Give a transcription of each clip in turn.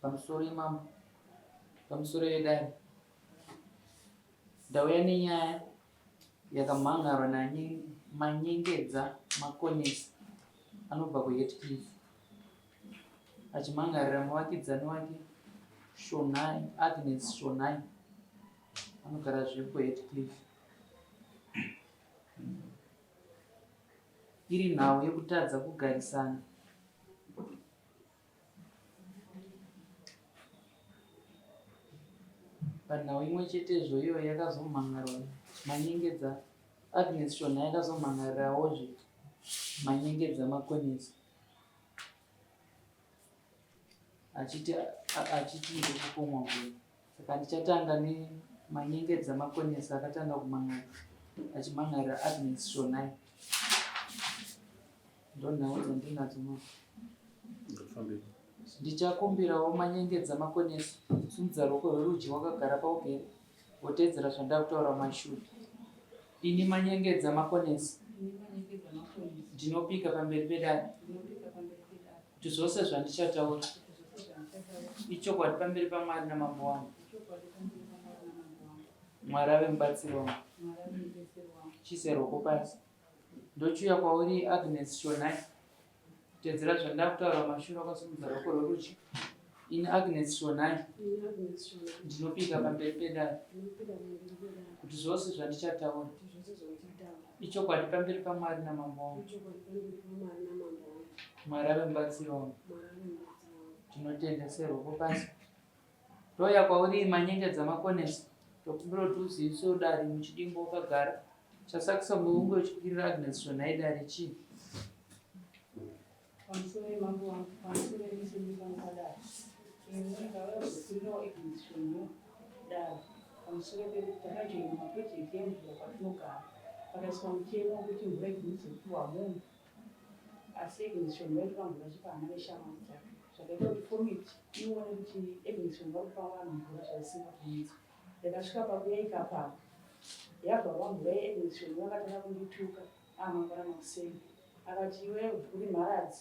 Pamusoro imambo, pamusoro yedare. Ndauya nenyaya yakamhan'arwa naManyengedza Makonese anobva kuHatcliffe achimhan'arira muvakidzani wake Shonhai, Agnes Shonhai anogarazve kuHatcliffe. Iri nhau yekutadza kugarisana. Panhau imwe chetezvo iyoyo yakazomhan'arwa Manyengedza, Agnes Shona yakazomhan'arirawozve Manyengedza Makonese achiti achiti ndokupomwa mvura. Saka ndichatanga neManyengedza Makonese akatanga kumhan'ara achimhan'arira Agnes Shonai. Ndonhau dzandinadzo mama. Ndichakumbirawo manyengedza makonesi simudza ruoko rwerudyi wakagara paugere woteedzera zvandakutaura mashure. Ini manyengedza makonesi ndinopika pamberi pedare kuti zvose zvandichataura ichokwadi pamberi paMwari namambo wangu. Mwari ave mubatsiri wangu. Chiise ruoko pasi. Ndochiuya kwauri Agnes Shonai. Tedzera zvandakutaura mashure wakasimudza ruoko rwerudyi. Ini Agnes Shonai. Ndinopika pamberi pedare. Kuti zvose zvandichataura. Ichokwadi pamberi paMwari namambo wangu. Mwari ave mubatsiri wangu. Tinotenda seruoko pasi. Touya kwauri manyengedza makonesi tokumbira kuti uzivisewo dare muchidimbu wakagara chasakisa muunge uchikwirira Agnes Shonhai dare chii? Pamusoro yemambo wangu, pamusoro yemisoro pano padare. Ini ndakauya kuzokwirirawo Agnes Shonhai dare pamusoro pekuti takajoina maproject emvura kwatinogara pakaiswa mutemo wekuti mvura ibvumidzwe kupiwa munhu Asi Egniston vaitora mvura vachipa hama neshamwari dzake zvakaita kuti komiti ione kuti Egniston vari kupa vanhu mvura zvaisingabvumidzwe. Ndakasvika pakuya ikapaka yabvarwa mvura yeEgniston vakatanga kundituka amangwana makuseni akati iwewe uri mharadzi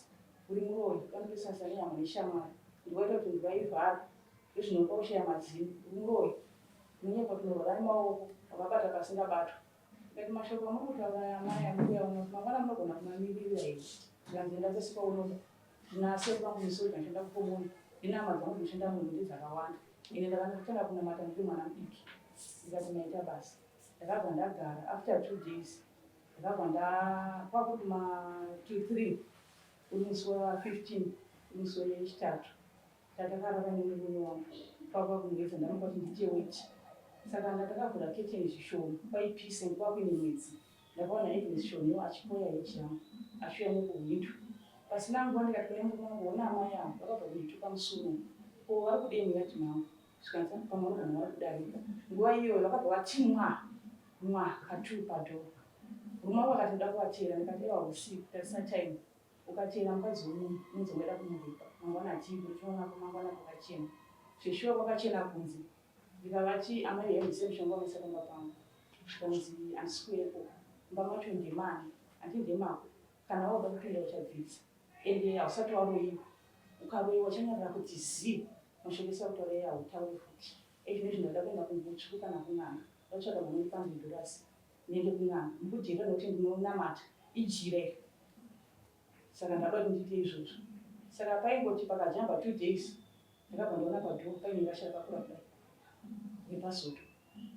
uri muroyi vanopesanisa nehama neshamwari ndiwaita kuti mvura ivharwe ndozvinopa kushaya mazino uri muroyi unonyepa kuti unorwara nemaoko wakabata pasingabatwa Ndikati mashoko amuri kutaura aya amai ambuya uno mangwana munogona kumamiririra here? Zvikanzi enda kwese kwaunoda. Ndina asekuru vangu musoja ndinoshanda kukomoni. Ndine hama dzangu dzinoshanda muhurumende dzakawanda. Ende ndakatanga kunamata ndiri mwana mudiki. Ndikati maita basa. Ndakabva ndagara after 2 days ndakabva nda kwakuti ma 2 3 uri musi wa 15 uri musi wechitatu. Tatakarara nemurume wangu kwava kumuedza ndamupa kuti ndiite weti saka ndatakavhura keteni zvishoma kwaipisa and kwakuine mwedzi ndakaona Agnes Shonyo achipoya heji yangu achiuya nekuhwindo pasina nguva ndikati kune murume wangu hona amai avo vakabva kundituka musi uno ko vari kudei muyadhi mangu zvikanzi pamwe vanogona vari kudarika nguva iyoyo vakabva vati mwa mwa katuu padhoo murume wangu akati ndoda kuvateera ndikati ewa usiku tarisa time Ukateera mukadzi wemunhu unonzi ungaida kumuripa mangwana hatiibve tinoona mangwana kwakachena. Zveshuwa kwakachena kunze. Ndikavati amai hembe semushonga unoisa pamba pangu. Zvikanzi handisi kuuyako. Mumba macho ndemani? Hanti ndemako. Kana wakuda kupinda uchabvisa. Ende hausati waroyiwa. Ukaroyiwa uchanyarara kuti zii. Mashoko ese akutaura iye hautaure futi. Ezvinezvi ndada kuenda kunguwo tsvuku kana kun'anga. Ndakutsvaga munondipa ndindorasi. Ndiende kun'anga. Mukujeka nokuti ndinonamata. Ijira iri. Saka ndada kuti ndiite izvozvo. Saka paingoti pakajamba 2 days ndakabva ndaona padoor paine rasha rakakura kudai repazoto.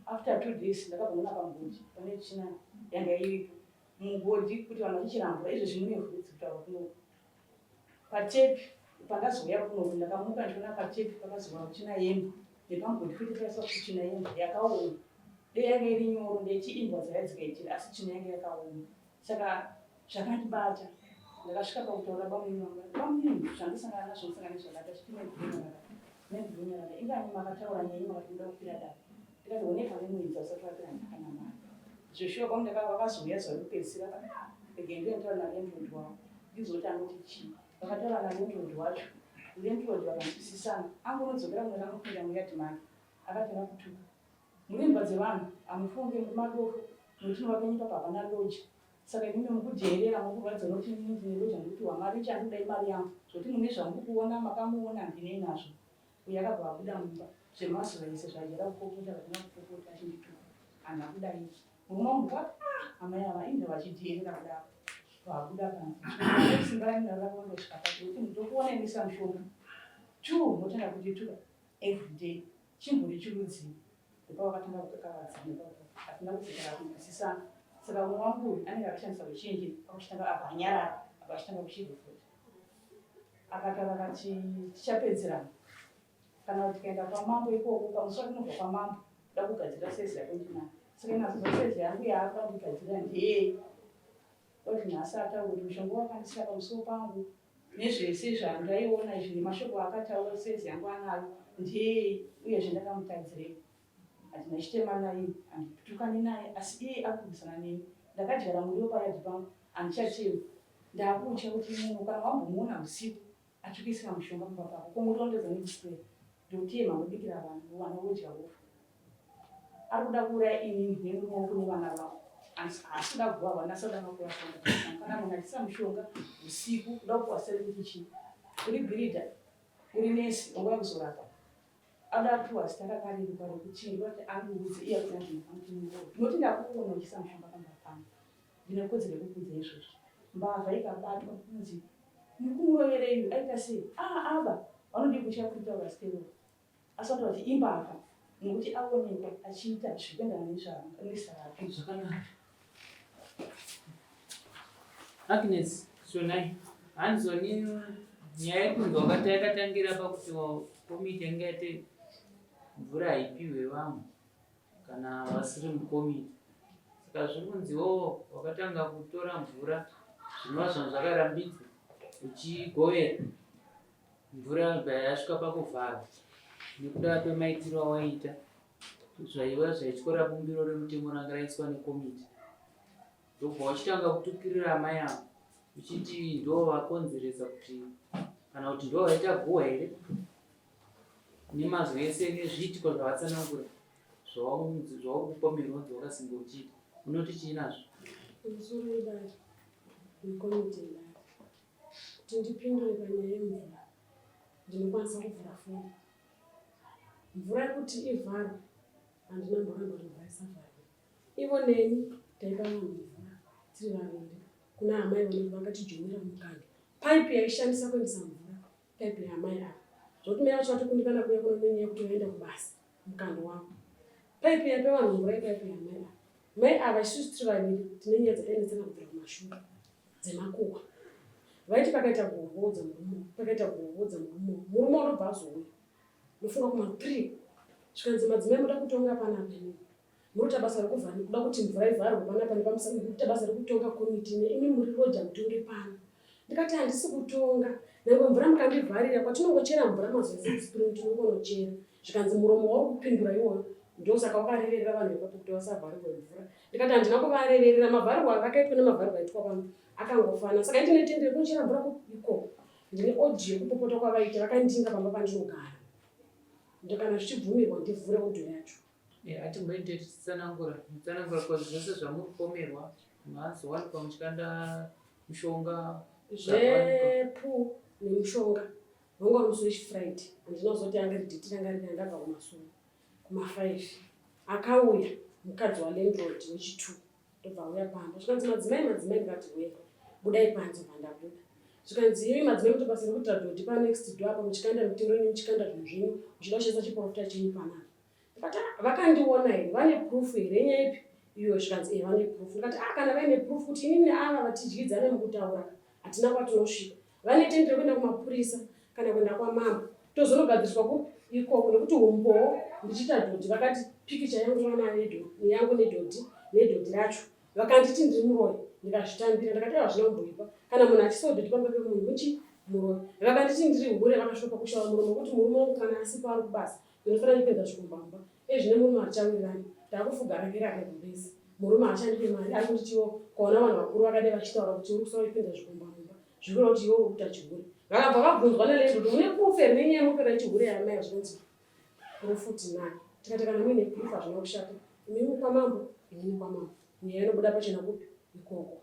After 2 days ndakabva ndaona pamugodhi pane tsvina yanga iripo. Mugodhi kuti vanhu vachichera mvura izvezvi mune vhudzi kutaura kunoku. Patepi pandazouya kunoku ndakamuka ndichiona patepi pakazova tsvina yembwa nepamugodhi futi paiswa futi tsvina yembwa yakaoma. Dei yanga iri nyoro ndaiti imbwa dzaya dzikaitira asi tsvina yanga yakaoma. Saka zvakandibata ndakasvika pakutaura bamunini vangu bamunini zvandosangana nazvo ndosangana nezvakati achiti maiguru ingani makataura neni makati muda kukwira dare ndikati honei pane mwedzi ausati wapera kana mari zveshuwa bamunini vakazouya zuva rekupedzisira rege ndiye nditaura nalandlord wavo ndizoti anoti chii vakataura nalandlord wacho landlord vakanzwisisana angonodzokera kuno anopinda muyadhi make akatanga kutuka Muri imbwa dzevanhu hamufunge muri madofo nokuti novaka nyika apa hapana lodger saka imimi mukudheerera mukurwadza nokuti inini ndine lodger ndikupiwa mari ichandikuda imari yangu zvekuti mune zvamuri kuona makamuona handinei nazvo. Uyo akabva abuda mumba zvemazuva ese zvajaira kupopota vatina kupopota achindituka handina kudai. Murume wangu ndakati ah amai ava inda vachidheerera kudaro vabuda panze. Simba rangu rakawanda kusvika papi kuti ndokuona ndisa mushonga. Two motanga kundituka everyday chimbori chirudzii ndopavakatanga kukakavadzana ipapo hatina kudzokera kunzwisisana saka umwe wangu uyu anenge akashandisa uchenjeri pakuchitanga abva anyarara abva achitanga kuchirepota akataura akati tichapedzerana kana kuti tikaenda kwamambo ikoko pamusi watinobva kwamambo kuda kugadzira saizi yako ndinani saka inazoza saizi yangu yaakuda kundigadzira ndeyei oti nhasi ataura kuti mushonga wakandisira pamusoro pangu nezvese zvandaiona izvi nemashoko aakataura saizi yangu anayo ndeyei uyezve ndakamutadzirei handina chitema naye handitukani naye asi iye ari kurwisana neni ndakadyara muriwo payadhi pangu handichatema ndakutya kuti munhu kana wambomuona usiku achikuisira mushonga mumba pako kongotondedza nedisplay ndokutema ndobikira vanhu vana vodya vofa ari kuda kuuraya inini nemurume wangu nevana vangu haasi kuda kuva vana asi kuda makuva kana munhu achiisa mushonga usiku kuda kupuwa sere kuti chii uri bhiridha uri nesi wangouya kuzorapa Ada kupiwa zita rakareruka rekuti ndoti andiudze iye akuda ndinofanira ndinoti ndakuona uchisa mushonga pamba pangu ndine kodzero yekukuudza izvozvo mbavha ikabatwa kunzi muri kumuroverei aita sei ah aba vanodii kutya kuritaura zita iroro asi vanotaura kuti imbavha nekuti aonekwa achiita zviri kuenderana nezita rake zvakanaka Agnes Shonai hanzoni nyaya yekunzi wakati yakatangira pakuti komiti yanga yati mvura haipiwe vamwe kana vasiri mukomiti saka zviri kunziwo wakatanga kutora mvura zvinova zvanhu zvakarambidzwa uchigovera mvura yabva yasvika pakuvharwa nekuda kwemaitiro awaiita zvaiva zvaityora bumbiro remutemo ranga raiswa nekomiti ndobva wachitanga kutukirira amai avo uchiti ndo vakonzeresa kuti kana kuti ndo vaita guhwa here nemazwi ese nezviitiko zvavatsanangura zvauri kupomerwa kunzi wakasimba uchiita unoti chii nazvo Pamusoro wedare nekomiti yedare kuti ndipindure panyaya yemvura ndinokwanisa kuvhura foni mvura yekuti ivharwe handina mboramba kuti mvura isavharwe Ivo neni taipa vanhu mvura tiri vaviri kuna amai vanoti vangatijomera mukando. Pipe yaishandisa kuendesa mvura pipe yaamai ava. Zvekuti mai vacho vatokundikana kuuya kuno nenyaya yekuti vaenda kubasa mukando wavo. Pipe yaipa vanhu mvura ipipe yaamai ava. Mai ava isusu tiri vaviri tine nyaya dzatainetsana kubvira kumashure dzemakuhwa. Vaiti pakaita guhwa voudza murume, pakaita guhwa voudza murume, murume unobva azouya. Ndofunga kuma 3 zvikanzi madzimai moda kutonga panapa inini. Munoita basa rekuvhara kuda kuti mvura ivharwe panapa nepamusana mukuita basa rekutonga komiti ine imi muri roja mutonge pano. Ndikati handisi kutonga nyange mvura mukandivharira kwatinongochera mvura mazuva ese kuspring tinongonochera zvikanzi muromo wauri kupindura iwoyo ndosaka wakareverera vanhu vepapo kuti vasavharirwe mvura ndikati handina kuvareverera mavharirwo avakaitwa nemavharirwo aitwa pano akangofana saka ndine tendere kunochera mvura ikoko ndine audio yekupopota kwavaita vakandinga pamba pandinogara ndikana zvichibvumirwa ndivhure audio yacho Hatimboite tichitsanangura mutsanangura cause zvese zvamupomerwa mazowanikwa muchikanda mushonga zvepu nemushonga wanga uri musi wechifriday handina kuzoti anga ridhiti ranga riri andabva kumasuo kuma5 akauya mukadzi walandlord wechi2 ndobva auya pamba zvikanzi madzimai madzimai ndikati we budai panze bva ndabuda zvikanzi imi madzimai muto basa rekuitira dhodhi panext door apa muchikanda mitero yenyu muchikanda zvinhu zvenyu muchida kushandisa chiporofita chenyu panapa Ndikati ah, vakandiona here vane proof here yenyaya ipi iyo zvikanzi eh vane proof. Ndikati ah kana vaine proof kuti inini ava vatidyidzane mukutaura hatina kwatinosvika. Vane tendere rekuenda kumapurisa kana kuenda kwamambo tozonogadziriswa kupi ikoko nekuti umbowo ndichiita dhodhi vakati pikicha yangu vanayo yangu nedhodhi nedhodhi racho Vakanditi ndiri muroyi ndikazvitambira ndakati hazvina kumboipa kana munhu achisawo dhodhi pamba pemunhu muchi muroyi. Vakanditi ndiri hure vakasvika pakushava muromo kuti murume wangu kana asipo ari kubasa ndinofanira ndipinza zvikomba mumba ezvine murume hatichawirirani ndakufuga rake rake gumbezi murume haachandipe mari ari kunditiwo ukaona vanhu vakuru vakadai vachitaura kuti uri kusara uchipinza zvikomba mumba zvikureva kuti iwe uri kuita chihure vakabva vabvunzwa nalandlord mune proof here nenyaya yemupera yechihure yamai zvinonzi proof tinayo tikati kana muine proof hazvina kushata imimi kwamambo inini kwamambo nyaya inobuda pachena kupi ikoko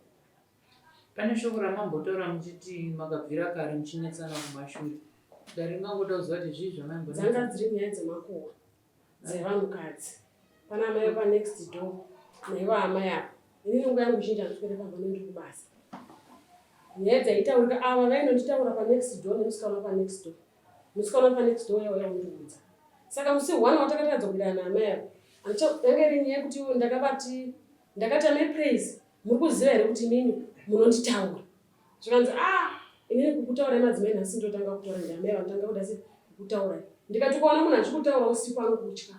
Pane shoko ramambotaura muchiti makabvira kare muchinetsana kumashure. Ndaringangoda kuziva kuti zvii zvamaimbo. Dzanga dziri nyaya dzemakuhwa dzevanhukadzi. Pana amai vepa next door naivo amai ava. Inini nguva yangu zhinji handiswere pamba nendiri kubasa. Nyaya dzaitaurika ava vainonditaura pa next door nemusikana pa next door. Musikana pa next door yauya kundiudza. Saka musi one watakatadza kuwirirana naamai ava. Handicha yanga iri nyaya yekuti ndakavati ndakati amai Praise muri kuziva here kuti imimi munonditaura. Zvikanzi ah inini kukutaurai madzimai nhasi ndotanga kutaura ndiamai vanotanga kuda sei kukutaurai. Ndikati ukaona munhu achikutaura usiku anokutya.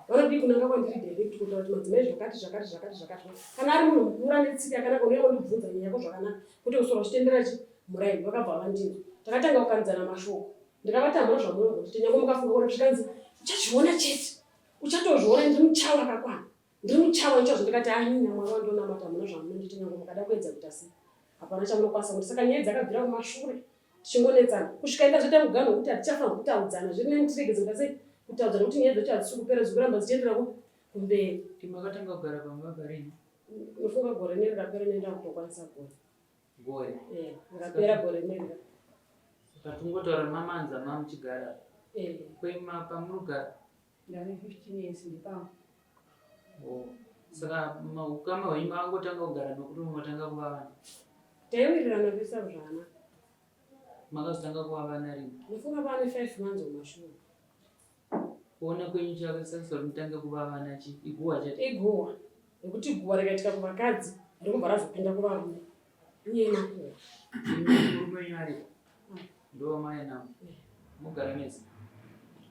Vanodii kunanga kwandiri direct kutaura kuti madzimai zvakati zvakati zvakati zvakati. Kana ari munhu mukuru ane tsika yakanaka unouya wondibvunza nyaya yako zvakanaka kwete kuswera uchitendera chi muraini. Vakabva vandinzwa. Takatanga kukandidzana mashoko. Ndikavati hamuna zvamunombotiita nyangwe mukafunga kuti zvikanzi uchazviona chete. Uchatozviona ndiri muchawa akakwana. Ndiri muchawa ndichazvo ndikati ah inini naMwari wandinonamata hamuna zvamunondiita nyangwe mukada kuedza kuita sei hapana chamunokwanisa kuti saka nyaya dzakabvira kumashure tichingonetsana kusvika ndazoita muganho wekuti hatichafanirwa kutaudzana zviri nani tiregedze kuita sei kutaudzana kuti nyaya dzacho hadzisi kupera dziri kuramba dzichiendera kumberi. Makatanga kugara pamba parini? Ndofunga gore neri rapera nenda kutokwanisa gore. Gore. Eh, rakapera gore neri. Saka tingotaura mamanza mamuchigara. Eh. Kwema pamuri kugara? Ndane 15 years ndipangu. Oh. Saka ukama hwenyu makangotanga kugara nokuti matanga kuva vana? Taiwirirana kuisa zvakanaka. Makazotanga kuva vana rini? Ndofunga pane 5 months kumashure. Kuona kwenyu chakasariswa kuti mutange kuva vana chi iguwa chete? Iguwa. Nekuti guwa rikaitika kuvakadzi rinobva razopinda kuvarume. Inyaya yemakuhwa. Murume wenyu aripo? Ndowamai navo. Mogara mese?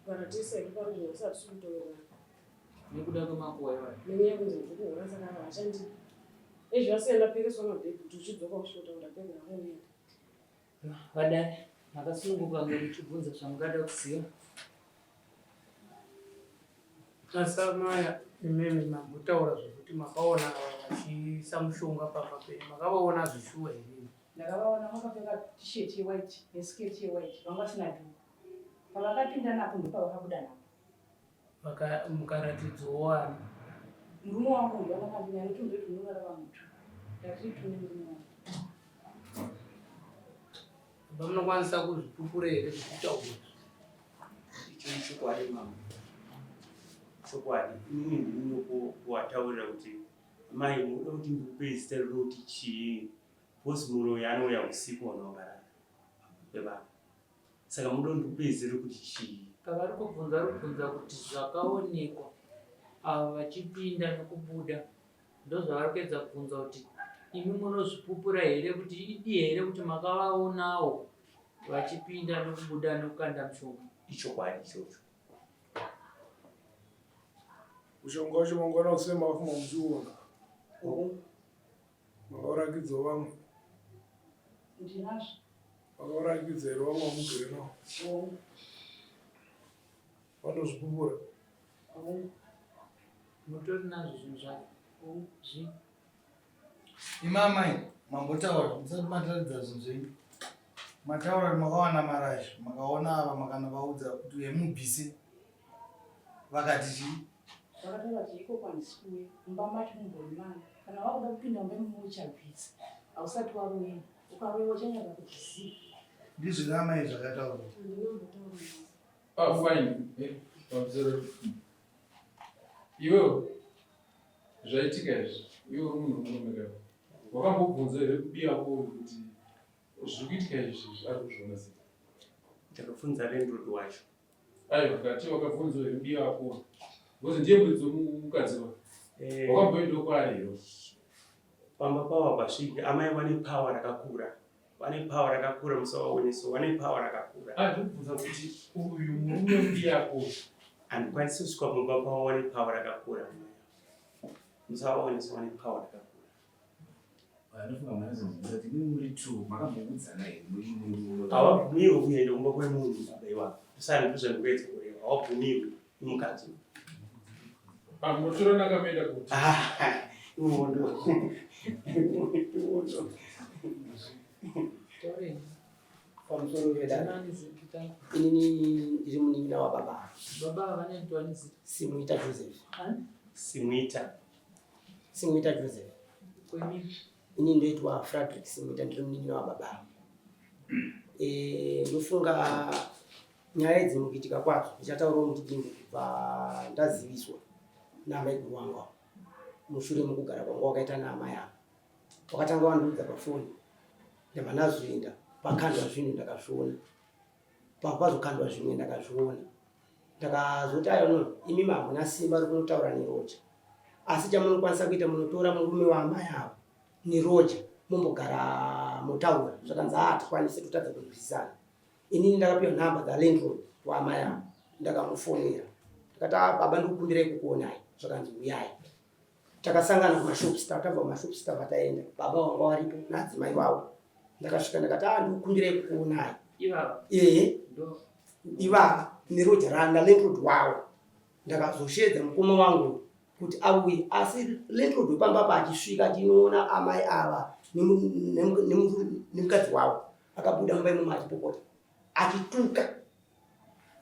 Kugara tese hedu pano nhasi hatisi kutowirirana. Nekuda kwemakuhwa iwayo? Nenyaya yekunzi ndiri kuhura saka havachandidi. Ezvi vasiya ndapereswa mabhegi kuti uchidzoka kusvika bhegi rako uende. Vadare, makasununguka kunge muchibvunza zvamungada kuziva. Asi amaya imimi mambotaura zvekuti makaona ava vachiisa mushonga pamba penyu makavaona zvishuwa here? Ndakavaona vakapfeka t-shirt yewhite neskirt yewhite vanga vasina dhuku. Pavakapinda napo ndopavakabuda napo. Mukaratidzwawo ani? Murume wangu uyu akandina netunhu tunorara vanhu tu. Ndatiri tune murume wangu. Baba munokwanisa kuzvipupura here zvekutaura izvi? Icho ichokwadi mama. Chokwadi inini ndini kuwataurira kuti mai munoda kuti ndikupei zita rinoti chii because muroyi anouya usiku vanhu vakarara pebaba saka munoda kuti ndikupei zita rekuti chii Pavari kubvunza vari kubvunza kuti zvakaonekwa ava vachipinda nekubuda Ndozvavari kuedza kubvunza kuti imi munozvipupura here kuti idi here kuti makavaonawo vachipinda nekubuda nekukanda mushonga. Ichokwadi ichocho. Mushonga wacho mangwana kuseni makafuma muchiuona. Makaurakidza vamwe. Ndinazvo. Makaurakidza here vamwe vamugere navo? Vanozvipupura. Mutori nazvo zvinhu zvake. Zvi. Imi amai mambotaura musati mataridza zvinhu zvenyu mataura kuti makawana marasha makaona ava makanovaudza kuti uyai mubvise vakati chii Vakataura kuti ikoko handisi kuuya mumba macho mumbori mani kana wakuda kupinda mumba imomo uchabvisa hausati waroyiwa ukaroyiwa uchanyarara kuti zii ndizvo here amai zvakataurwa Handina kumbotaura navo. Ah, fine. Eh, pamusoro. Iwewe zvaitika izvi, iwe uri munhu wemurume ka. Wakambobvunza here kubiya ko kuti zviri kuitika izvi izvi ari kuzviona sei? Ndakabvunza landlord wacho. Aiwa, ndati wakabvunza here mudiwa wako? Because ndiye muridzi wemukadzi wa. Eh. Wakamboendawo kwaari here? Pamba pavo hapasviki, amai vane power rakakura. Vane power rakakura musawaoneso, vane power rakakura. Ah, ndikubvunza kuti uyu murume mudiyako. Handikwanisi kusvika pamba pavo vane power rakakura. Musawaoneso vane power rakakura. Vanofunga munozonzwisa kuti imi muri two makamboudzana here muri muri Hawabvumirwi kuenda kumba kwemunhu baba iwavo. Ndosaka ndozvandikuedza kureva. Hawabvumirwi nemukadzi. Ah, munotorana akamuenda kuti. Ah, iwondo. Iwondo. Pamusoro pedare. Inini ndiri munin'ina wababa. Baba vanoitwa nzi? Simuita Joseph. Simuita. Simuita Joseph. Kwemiri. Ini ndoitwa Frederick Simuita ndiri munin'ina wababa. Eh, ndofunga Nyaya idzi mukuitika kwadzo ndichataurawo muchidimbu kubva ndaziviswa naamaiguru wangu ava mushure mekugara kwangu wakaita naamai ava. Wakatanga wandiudza pafoni ndabva ndazoenda pakandwa zvinhu ndakazviona pazokandwa zvimwe ndakazviona ndakazoti ayo no imi hamuna simba rekunotaura neroja asi chamunokwanisa kuita munotora murume waamai ava neroja mombogara motaura zvakanzi haa tikwanise totadza kunzwisisana inini ndakapiwa nhamba dzalandlord waamai ava ndakamufonera ndakati ah, baba ndikukumbirai kukuonai zvakanzi uyai takasangana kumashops takabva kumashops tabva taenda baba wanga waripo naadzimai vavo ndakasvika ndakati ah ndikukumbirai kukuonai ehe ivava neroja nalandlord wavo ndakazosheedza mukoma wangu kuti auye asi landlord wepamba apa achisvika achinoona amai ava nemukadzi wavo akabuda mumba imomo achipopota achituka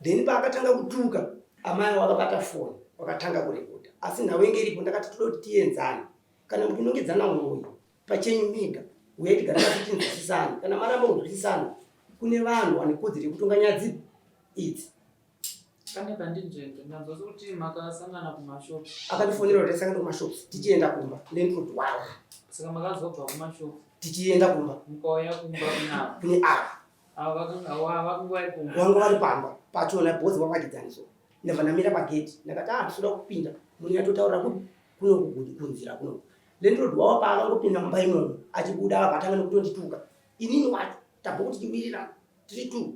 then paakatanga kutuka amai wakabata foni wakatanga kurekodha asi nhau inge iripo ndakati toda kuti tienzane kana muchinongedzana uroyi pachenyu mega uyai tigare pasi tinzwisisane kana maramba kunzwisisana kune vanhu vane kodzero yekutonga nyaya dzipi idzi Pane pandinzvenga ndanzwa sekuti makasangana kumashops. Akatifonera kuti tasangana kumashops tichienda kumba landlord wavo. Saka makazobva kumashops tichienda kumba. Mukauya kumba kunavo. Kune ava. Ava vakanga ava vari kumba. Vanga vari pamba pachona because vavakidzani so. Ndabva ndamira pagate ndakati ah ndinoda kupinda munonyatotaurira kupi kunoku kunzira kunoku. Landlord wavo paakangopinda mumba imomo achibuda akatanga nekutondituka. Inini wacho tabva kuti tiwirirana tiri two.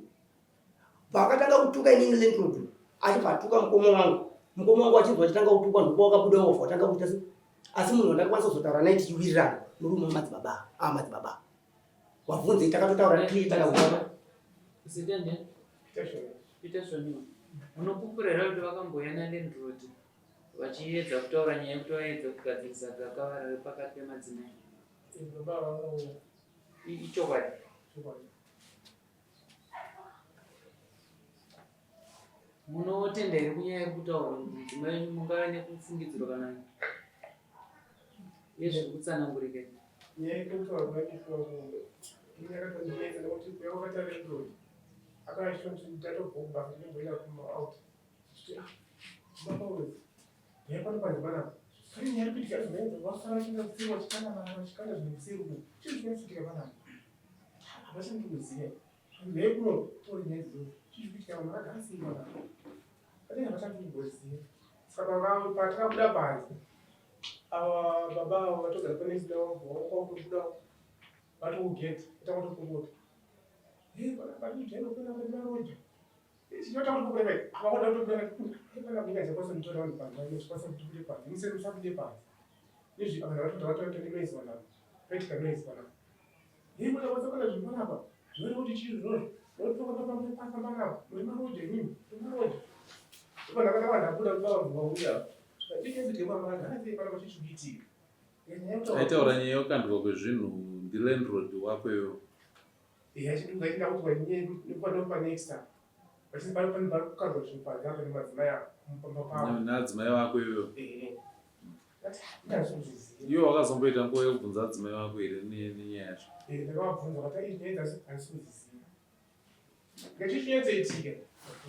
Paakatanga kutuka inini landlord achibva atuka mukoma wangu. Mukoma wangu achinzwa achitanga kutukwa ndipo wakabuda wobva watanga kuita se asi munhu wandakakwanisa kuzotaura naye tichiwirirana murume wamadzibaba ah madzibaba wabvunzei takatotaura clear takawirirana. Zita ndiani? Peter Shoniwa. Munopupura here kuti vakambouya nalandlord vachiedza kutaura nyaya yekuti vaedza kugadzirisa gakava rari pakati pemadzimai? Baba vakauya. Ichokwadi. Chokwadi. Munotenda here kunyaya iri kutaurwa kuti mudzimai wenyu mungave nekufungidzirwa kana yezviri kutsanangurika here? Nyaya iri kutaurwa ini yakatondinetsa nekuti kuya kwakaita landlord akachitoti ndatobva kubasa ndinomboenda kuma out ndichiti ah baba uyu nyaya pano panze panapa pane nyaya iri kuitika vasara vachienda kuseri vachikanda marara vachikanda zvinhu kuseri uko chii chiri kuitika panapa Hapachandi kuziva. Zvinhu kuno tori nyaya idzodzo. Chii chiri kuitika vanhu vakagara sei panapa? Pane hapachandi kumboziva. Saka patakabuda panze ava baba avo vatogara pane door kwakutobuda vatokugate vatanga kutopopota. Hey, panapa ndinokuenda pane maroja. Aitaura nyaya yekukandwa kwezvinhu ndilandlord wako iwewe. Eya chidunga chida kuti wanyeye nekupanopa next time. Vachiti pano pano pari kukandwa zvinhu panze apa nemadzimai ako pamba pavo. Neadzimai vako iwewe. Ehe. Ndati ndazvozviziva. Iwe wakazomboita nguva yekubvunza adzimai vako here nenyaya yacho? Eh ndakavabvunza vakati izvi nyaya dzacho handisi kudziziva. Ndikati chinyatsoitika.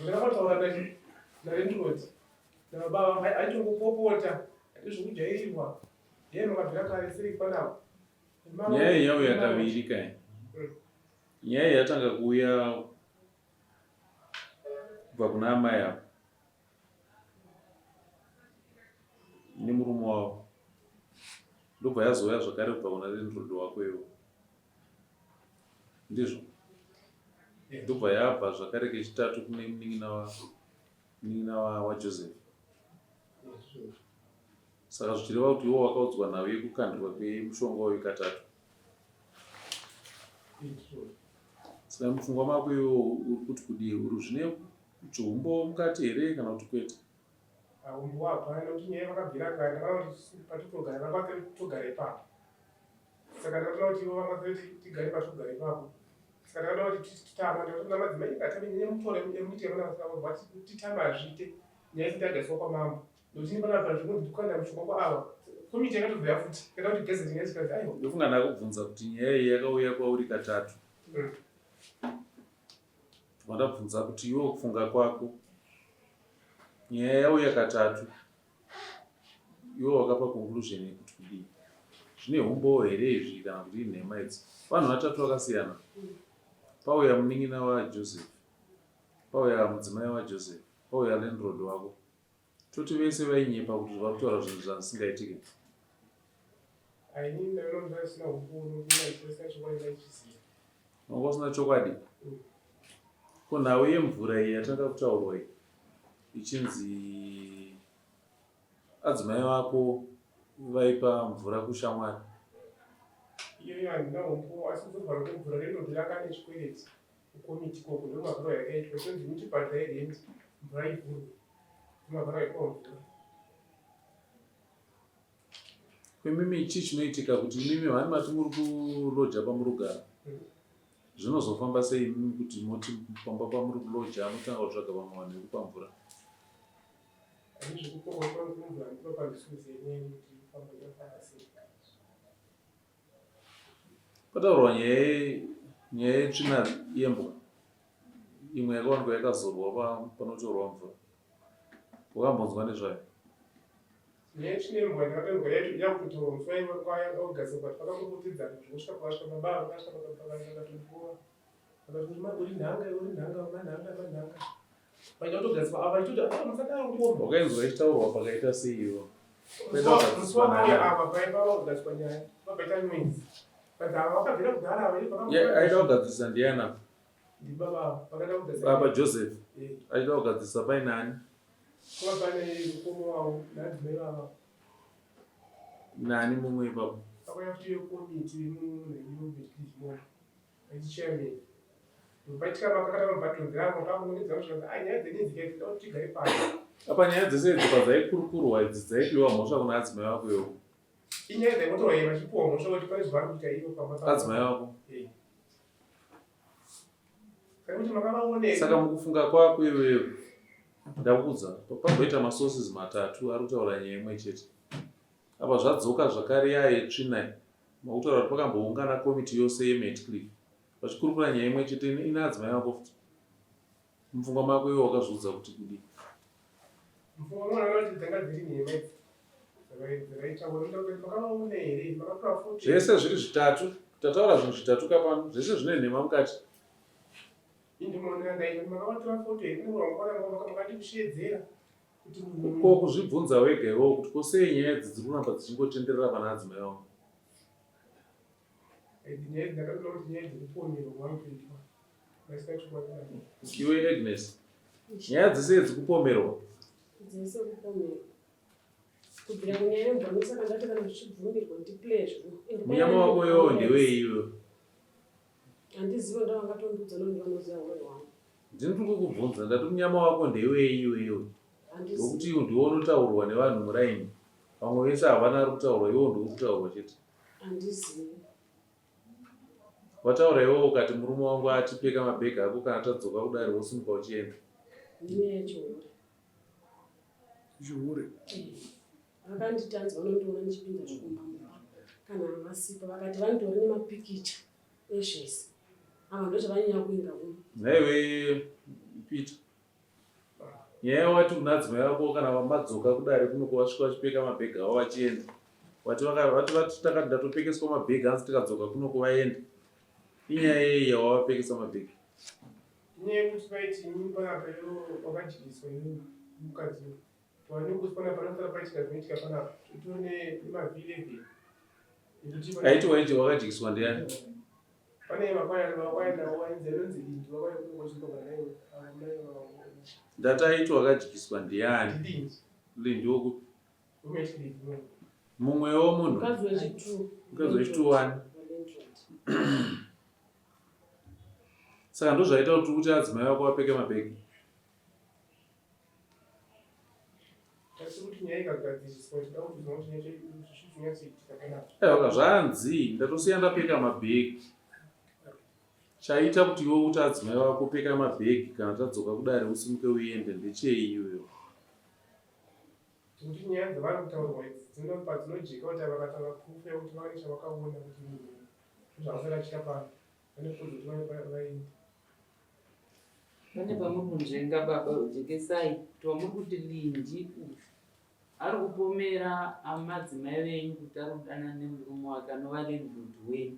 Ndakataura nachi nalandlord nababa aitongopopota ndizvokujairirwa. Ndiye makabvira kare sei panapa. Nyaya iyi yauya kaviri kai. Nyaya iyi yatanga kuuya kubva kuna amai ava nemurume wavo ndobva yazouya zvakare kubva kuna landlord wako iwo ndizvo ndobva yabva zvakare kechitatu kune munin'ina munin'ina wajoseph Saka zvichireva kuti iwe wakaudzwa nhau yekukandirwa kwemushonga uyu katatu. Saka mupfungwa mako iwe uri kuti kudii? Uri zvine chihumbo mukati here kana kuti kwete? Humbo hapana nekuti nyaya vakabvira kare ndakaona kuti patotogara vanga togara ipapo. Saka ndakatoona kuti ivo vanga kuti tigare patogara ipapo. Saka ndakatoona kuti titama ndakatoona madzimai ngatame nyaya mutora yemuite yavana titama hazviite nyaya isati yagariswa kwamambo. Ndochini panapa zvikunzi ndikukanda mushonga kwaava. Komiti yakatobva futi. Kada kuti geze nyaya zvikanzi aiwa. Ndofunga ndakubvunza kuti nyaya iyi yakauya kwauri katatu. Ndobva ndabvunza kuti iwe kufunga kwako nyaya yauya katatu iwe wakapa conclusion yekuti kudii? Zvine humbowo here izvi kana kuti inhema idzi? Vanhu vatatu vakasiyana. Pauya munin'ina waJoseph, pauya mudzimai waJoseph, pauya landlord wako. Toti vese vainyepa kuti vari kutaura zvinhu zvasingaitike. Wanga usina chokwadi? Ko nhau yemvura iyi yatanga kutaurwa iyi ichinzi adzimai vako vaipa mvura kushamwari. Iyoyo handina humbowo asi kuzovharwa kwemvura landlord ranga ane chikwereti kukomiti ikoko ndomavharwa yakaitwa ichonzi muchibhadhai rent mvura ivhurwe ndomavharwa yaitwa mvura. Imimi chii chinoitika kuti imimi vani mati muri kuloja pamuri kugara zvinozofamba sei imimi kuti moti pamba pamuri kuloja motanga kutsvaga vamwe vanhu vekupa mvura? Pataurwa nyaya nyaya yetsvina yembwa imwe yakawanikwa yakazorwa panotorwa mvura wakambonzwa nezvayo? Nyaya yetsvina yembwa ndakatonzwa yakutotorwa musi waigadzirwa but pakangopotedzana zvosvika pavasvika baba vakasvika vakatondikova vakati uri nhanga uri nhanga manhanga manhanga vaida kutogadzirwa ava vachitoti ah, musadaro ngoma wakainzwa ichitaurwa pakaita sei ivo musi wamauya ava paiva vakugadzirwa nyaya vakaita noise but ava vakabvira kudhara ava aida kugadzirisa ndiyana ndibaba vakada kugadzira baba Joseph eh. aida kugadzirisa paine ani kuva pane mukoma wavo nadzimai vava nani mumwe ipapo pakauya futi yekomiti yemunhu Aiti chairman. Paitika makakata mabhatons avo makakunongedza kusvika ah nyaya dzenyu idzi kaiti toda kuti tigare pasi. Apa nyaya dzese idzi padzaikurukурwa idzi dzaipiwa mhosva kuna adzimai vako iwo. Inyaya dzaimotorwa iyi vachipiwa mhosva kuti pane zvavari kuita ivo pamba. Adzimai vako. Eh. Saka kuti makavaonera. Saka mukufunga kwako iwewe ndakuudza pamboita masources matatu ari kutaura nyaya imwe chete. Apa zvadzoka zvakare yaa yetsvina iyi. Makutaura kuti pakamboungana komiti yose yeMetcliff vachikurukura nyaya imwe chete ina adzimai vako futi. Mupfungwa mako iwe wakazviudza kuti kudii? Mupfungwa mangu ndakaona kuti dzanga dziri nhema idzi dzakaitaura kuti makavaona here makatora futi. Zvese zviri zvitatu tataura zvinhu zvitatu kapano zvese zvine nhema mukati. Indimoonera ndaita makavatora foto here makandikushedzera Ko kuzvibvunza wega iwewe kuti ko sei nyaya idzi dziri kuramba dzichingotenderera pana adzimai vangu? Iwe Agnes, nyaya dzese idzi kupomerwa? Dzese kupomerwa. Kubvira kunyaya yemvura ndosaka ndati kana zvichibvumirwa ndiplay zvangu. Munyama wako iwewe ndewei iwewe? Handizive ndavangatondiudza noni vanoziva huroyi hwangu. Ndini ndiri kukubvunza ndati munyama wako ndewei iwewe? Nokuti iwe ndiwe unotaurwa nevanhu muraini. Vamwe vese havana ari kutaurwa iwe ndiwe uri kutaurwa chete. Handizivi. Wataura iwewe ukati murume wangu ati peka mabhegi ako kana tadzoka kudare wosimuka uchienda. Ndinyaya yechihure. Chihure. Eh, vakanditanzi vanondiona ndichipinda zvikomba mumba kana vasipo vakati vanditori nemapikicha ezvese ava ndochavanyanya kuinga kuno nhaiwe Peter nyaya wati kuna adzimai vako kana vamadzoka kudare kuno kwavasvika vachipeka mabhegi avo vachienda wati vati vati takati ndatopekeswa mabhegi hanzi tikadzoka kuno kuvaenda inyaya yei yawavapekesa mabhegi inyaya yekuti vaiti inini panapa iwo wakadyiswa inini mukadzi wanikuti panapa panofanira paitika zvinoitika panapa titori nemav11 Aiti waiti wakadyiswa ndiani? Pane vakwaya vakwaya nawo wainzi anonzi Lindi vakwaya kunokochitoka naye amai vavo. Ndati aiti wakadyiswa ndiani? Lindi. Lindi wokupi? Mumwewo munhu. Mukadzi wechitu. Mukadzi wechitu wani? Saka ndozvaita kuti kuti adzimai vako vapfeke mabhegi. Aiwa zvanzi ndatosiya ndapfeka mabhegi chaita kuti iwe kuti adzimai vako pfeka mabhegi kana tadzoka kudare usimuke uende ndechei iyoyo kuti nyaya dzavari kutaurwa idzi dzinopa dzinojeka kuti vakataura proof yekuti vane chavakaona kuti munhu zvavasati achiita pano vane kodzero kuti vaende. Pane pamuri kunzvenga baba jekesai kuti wamuri kuti Lindi uyu ari kupomera amadzimai venyu kuti ari kudanana nemurume wake anova landlord wenyu.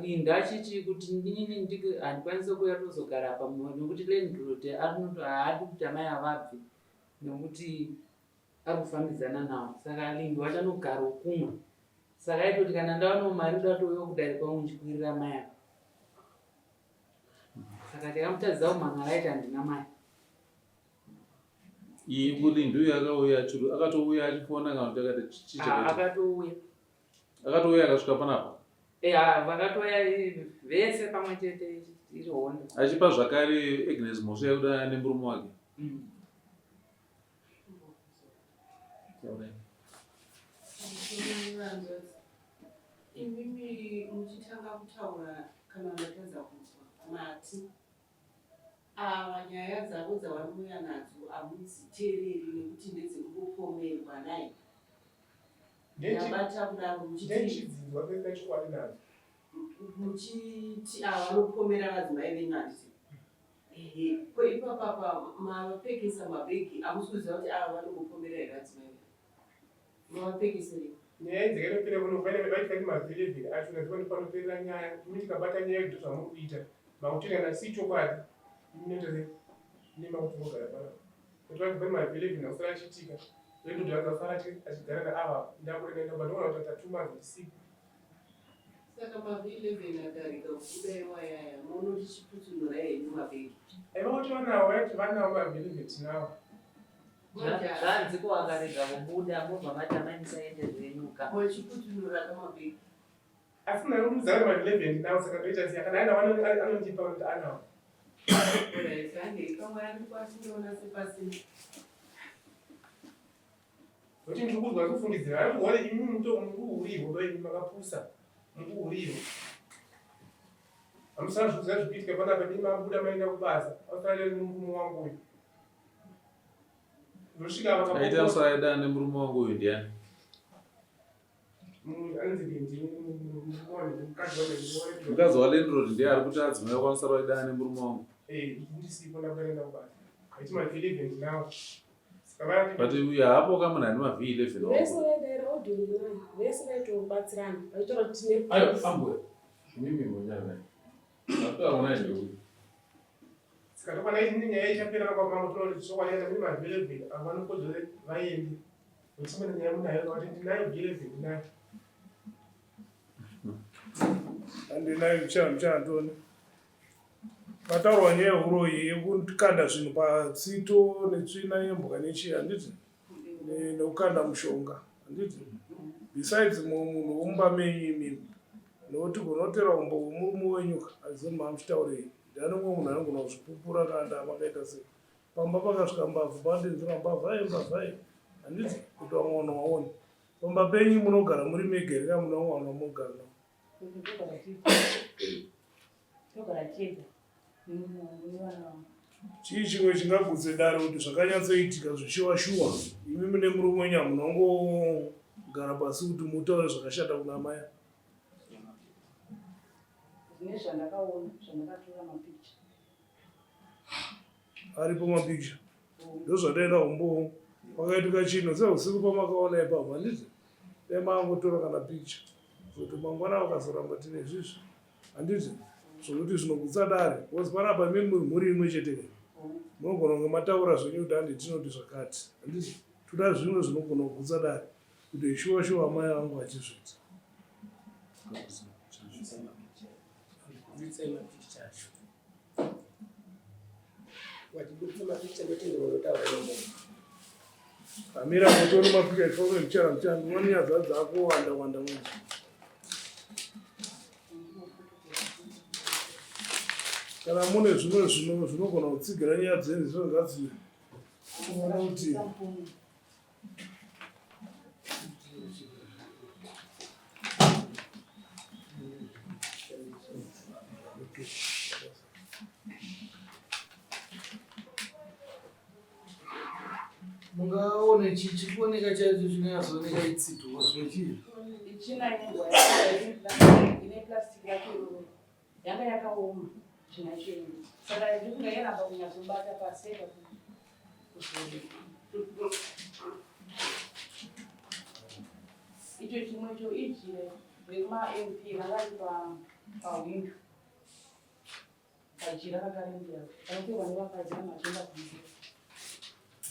Lindi achiti kuti inini handikwanise kuuya tozogara apa nekuti landlord anoti haadi kuti amai avabve nekuti ari kufambidzana nawo saka Lindi wacho anogara kumwe saka aitoti kana ndawanawo mari ndoda touyawo kudare kwangu ndichikwirira amai ava. Saka takamutadzisa kumhan'ara aiti handina mari. Iyi kuli ndiyo yakauya churu akatouya achifona kana kuti akati chii Ah, chakaitika? akatouya. Akatouya akasvika panapa Eh, ah, vakatouya eh, vese pamwe chete iri hondo. achipa zvakare Agnes mhosva yekudanana nemurume wake. Taurai. Imimi muchitanga kutaura kana ndatadza kunzwa mati ava nyaya dzavo dzavanouya nadzo hamudziteereri nekuti ndedzekungopomerwa nai ndabata kudaro muchiti Ndechidzinzwa pese chokwadi nadzo. muchiti ava vanopomera vadzimai venyu handiti ehe ko ipapapa mavapfekesa mabhegi hamusi kuziva kuti ava vanongopomera here vadzimai venyu Mavapfekeserei? Nyaya idzi dzakanopera kuno vaine vaiti mavhilevhili acho nadziva ndopanoperera nyaya imi tikabata nyaya yedu zvamuri kuita makuti kana si chokwadi imi munoita sei imi makuti mogara panapa kuti vanhu vane mavhilevhili akusara achiitika lendodo akasara achigara naava ndakuenda enda but unoona kuti tatuma ndisipo Saka maV11 adarika kubuda iwayaya munoti chiputsunurai henyu mabhegi. Aiva kuti vanawo vaiti vanawo mavhilevhili tinawo Zvanzi ko akarega kubuda mobva mati amai musaende zvenyu ka. Mochikutunura kamabhegi. Asi ndinomuudza kuti ma 11 ndinawo saka ndoita sei kana ainawo anondipa kuti anawo. Alright, handei pamwe ari kwatinoona sepasina. Kuti ndiri kuzwa kufungidzira ari kuona imi mukuhurirwa ndo imi makapusa mukuhurirwa. Hamusana zvikuziva zvikuitika panapa ndimi mabuda maenda kubasa. Ausara nemurume wangu uyu. Aita usaida nemurume wangu uyu ndiani? Mukadzi waLandlord ndiye ari kuti adzimai vakwanisa vaidana nemurume wangu. But uyu haapo ka munhu ane maV11 Vese vaidaira audio ndinayo. Vese vaitobatsirana. Vaitaura kuti tine Ayo, ambuya. Imimi munyana. Ataona ndeuyu. Saka tokwana ini nyaya ichapera kwa mambo toona kuti chokwadi kana mune mavelevheli avo vanokodzera vaende. Nokuti mune nyaya munayo vakati ndinayo velevheli ndinayo. Handinayo mchana mchana tione. Pataurwa nyaya yehuroyi yekukanda zvinhu patsito netsvina yembwa nechii handiti? Nekukanda mushonga handiti? Besides mumwe munhu womumba menyu imimi nokuti gonotera umbo hwemurume wenyu ka azive mamuchitaurei ndiani umwe munhu anogona kuzvipupura kana ndaa makaita sei pamba pakasvika mbavhu padenzera mbavha ye mbavha ye handiti kuti vamwe vanhu vaone pamba penyu munogara muri mega here kana mune vamwe vanhu vamunogara navo Togara tega nevana vangu. Chii chimwe chingagutse dare kuti zvakanyatsoitika zvishuwa shuwa imi mune murume wenyu hamuna kungogara pasi kuti mutaure zvakashata kuna amai ava. Zvine zvandakaona zvandakatora mapikicha. Aripo mapikicha ndozvataenda umbowo pakaitika chinhu seusiku pamakaona ipapo handiti dai maangotora kana picture kuti mangwana vakazoramba tine zvizvi handiti zvokuti zvinogutsa dare because panapa imi muri mhuri imwe chete ka munogona kunge mataura zvenyu kuti handi tinoti zvakati handiti toda zvimwe zvinogona kugutsa dare kuti shuwa shuwa amai vangu vachizviita Amira motori mapika ifome mchana mchana ndinoona nyaya dzakuwanda wanda manje. Kana mune zvimwe zvino zvinogona kutsigira nyaya dzenyu zvino ngadzive. Unoona kuti Mungaone chii chikuoneka chaicho chinonyatsooneka itsito zvimwe chii? Ichina ine plastic yake iroro yanga yakaoma. Tsvina yacho inoenda. Saka ndikunga yaramba kunyatsobata paseka kuzorera. Icho chimwecho ijira vekumaMP vanga vari pahwindo. Pajira rakarembera panopfekwa nevakadzi kana vachienda kunze.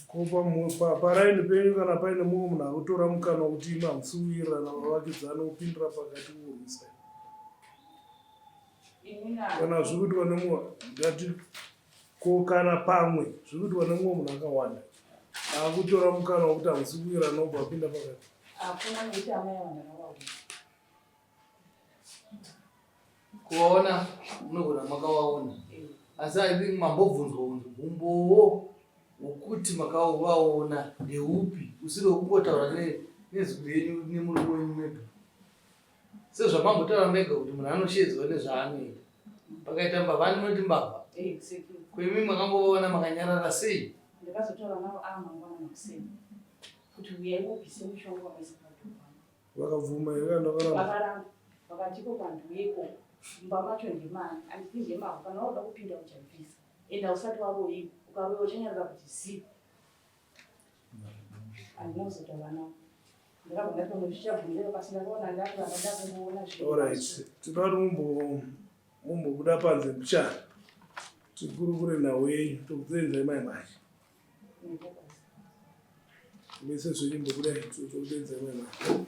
Ko paraini penyu kana paine mumwe munhu akutora mukana wekuti imi hamusi kuwirirana vavakidzani wopindira pakati worwisa kana zviri kuitwa nemumwe ndati ko kana pamwe zviri kuitwa nemumwe munhu akawanda akutora mukana wekuti hamusi kuwirirana wobva apinda pakati. Hakuna nekuti amai ava ndakavaona. Kuvaona munogona makawaona asi I think mambobvunzwa kunzi umbowo wokuti makavaona ndeupi usiri wekungotaura nezwi renyu nemurume wenyu mega sezvamambotaura mega kuti munhu anosheedzwa nezvaanoita pakaita mbavha anoti mbavha ko imi makangovaona makanyarara sei ndakazotaura navo amangwana makuseni kuti uyai mubvise mushonga wamaisa padhoo Vakabvuma here kana vakaramba? Vakaramba. Vakati iko kwandiuye ikoko. Mumba macho ndemani. Handiti ndemako. Kana wakuda kupinda uchabvisa. Ende hausati waroyiwa. Ukaroyiwa uchanyarara kuti zii. Handina kuzotaura navo. Ndakabva ndati pamwe zvichabvumira pasi ndakaona ndakuramba ndakungoona zvinhu. Alright. Tinoda kuti mumbo mumbobuda panze mbichana. Tikurukure nhau yenyu tokudzenzai mai manje. Mese zvenyu mbobudai tokudedzai mai manje.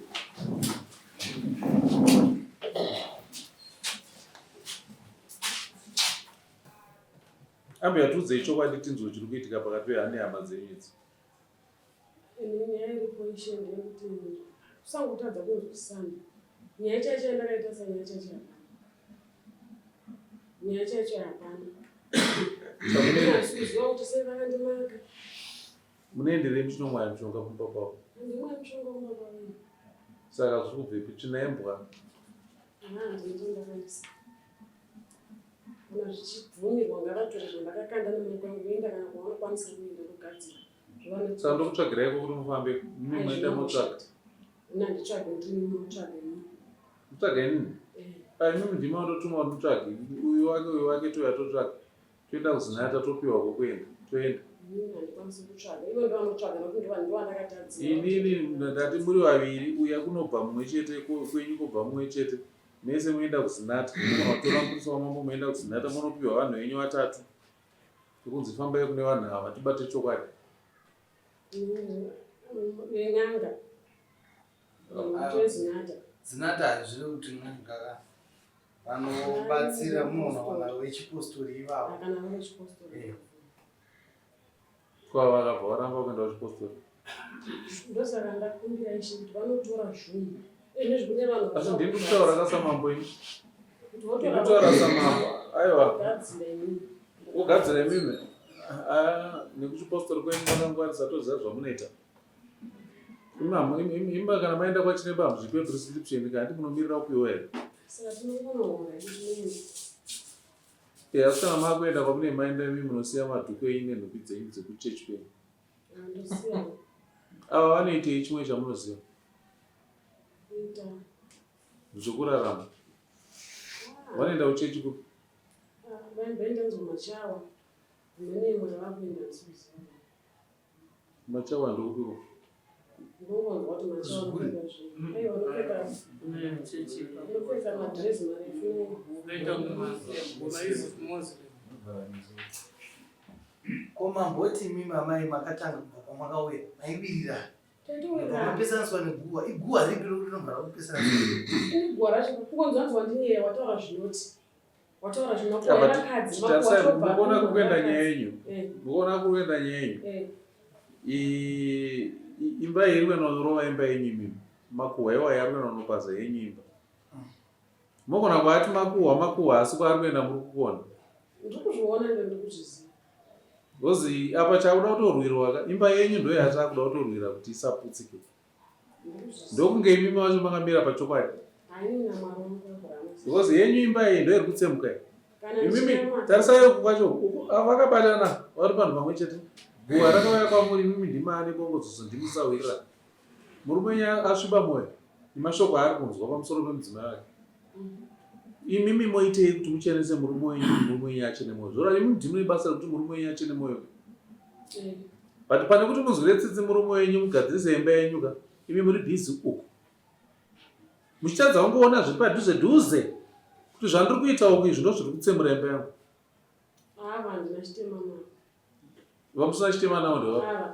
Ambuya tiudzei chokwadi tinzwe chiri kuitika pakati pehama dzenyu idzi. Ini nyaya iripo ishe ndeyekuti kusangotadza kunzwisisana. Nyaya chaicho yandakaita sanyaya chaicho hapana. Nyaya chaicho hapana. Kuziva kuti sei vakandimaka. Munoenderei muchinomwaya mishonga kumba kwavo? Handimwayi mushonga kumba kwavo. Saka zviri kubvepi? Tsvina yembwa? Ah, ndinotondakandisa. Kana zvichibvumirwa ngavatore zvandakakanda nemaoko angu voenda kana kwavanokwanisa kuenda ndogadzira. Saka ndokutsvagirai kuti mufambe mimi maita motsvaga. Ini handitsvage ndini munotsvaga imi. Mutsvaga inini? Eh. Ah, imimi ndimi watotuma kuti mutsvage. Uyu wake uyu wake touya totsvaga. Toenda kuZinata topiwa kwekuenda. Toenda. Inini ndati muri vaviri uya kunobva mumwe chete kwenyu kobva mumwe chete. Mese moenda kuZinata. Munogona kutora mupurisa wamambo moenda kuZinata monopiwa vanhu venyu vatatu. Tikunzi fambai kune vanhu ava tibate chokwadi. Ven'anga. Zinata. Zinata hazviri kuti n'anga ka. Vanobatsira munoona vana vechipostori ivavo. Kana vari vechipostori. Eh. Kwa vakabva varamba kuenda kuchipostori. Ndosaka ndakumbira ishe kuti vanotora zvunhu. Ini zvekune vanhu. Asi ndini kutaura kasamambo ini. Ndikutaura samambo. Aiwa. Wogadzira imimi. Ah, nekuchipostori kwenyu makangwarisa toziva zvamunoita. Imba kana maenda kwachiremba hamuzvipe prescription kana ndi munomirira kupiwa here? Saka tinongonohora izvi. Eh, asi kana makuenda kwamune maenda imi munosiya madhuku enyu nenhumbi dzenyu dzekuchechi kwenyu. Ava vanoitei chimwe chamunoziva? Zvokurarama. Ah. Vanoenda kuchechi kupi? Ah, vaimboenda nzomachawa. Mune imwe yavakuenda nsoziva. Machawa ndokupiko? Ndongonzwa kuti machawa anopfeka zvinhu. Aiwa anopfeka anopfeka madress marefu. Ko mamboti imi mamai makatanga kubva kwamakauya maiwirirana. Mapesaniswa neguwa. Iguwa ripi rokuti rinobva rakupesaniswa? Ini guwa racho kungonzwanzwa ndinyeya wataura zvinoti. Wataura zvemakuwa evakadzi. Tarisai mukuona kuri kuenda nyaya yenyu. Eh. Mukuona kuri kuenda nyaya yenyu. Eh. Imba iri kuenda kunorova imba yenyu imimi. Makuhwa iwayo ari kuenda kunopaza yenyu imba. Mogona kwaati makuhwa makuhwa asi kwaari kuenda muri kukona. Ndiri kuzviona ende ndiri kuzviziva. Because apa chakuda kutorwirwa ka imba yenyu ndoyatakuda kutorwira kuti isaputsike. Ndokunge imimi wacho makamira pachokwadi. Because yenyu imba iyi ndoiri kutsemuka iyi. Imimi tarisai uku kwacho vakabatana vari panhu pamwe chete. Guva rakauya kwamuri imimi ndimani bongozozo ndimusahwira. Murume wenyu asviba moyo nemashoko aari kunzwa pamusoro pemudzimai wake. Imimi moitei kuti muchenese murume wenyu kuti murume wenyu achene mwoyo? Zvoreva imimi ndimune basa rekuti murume wenyu achene mwoyo. But pane kuti munzwire tsitsi murume wenyu mugadzirise imba yenyu ka, imi muri busy uku. Muchitadza kungoona zviri padhuze dhuze kuti zvandiri kuita uku izvi ndozviri kutsemura imba yangu. Ava handina chitema navo. Vamusina chitema navo ndeva? Ava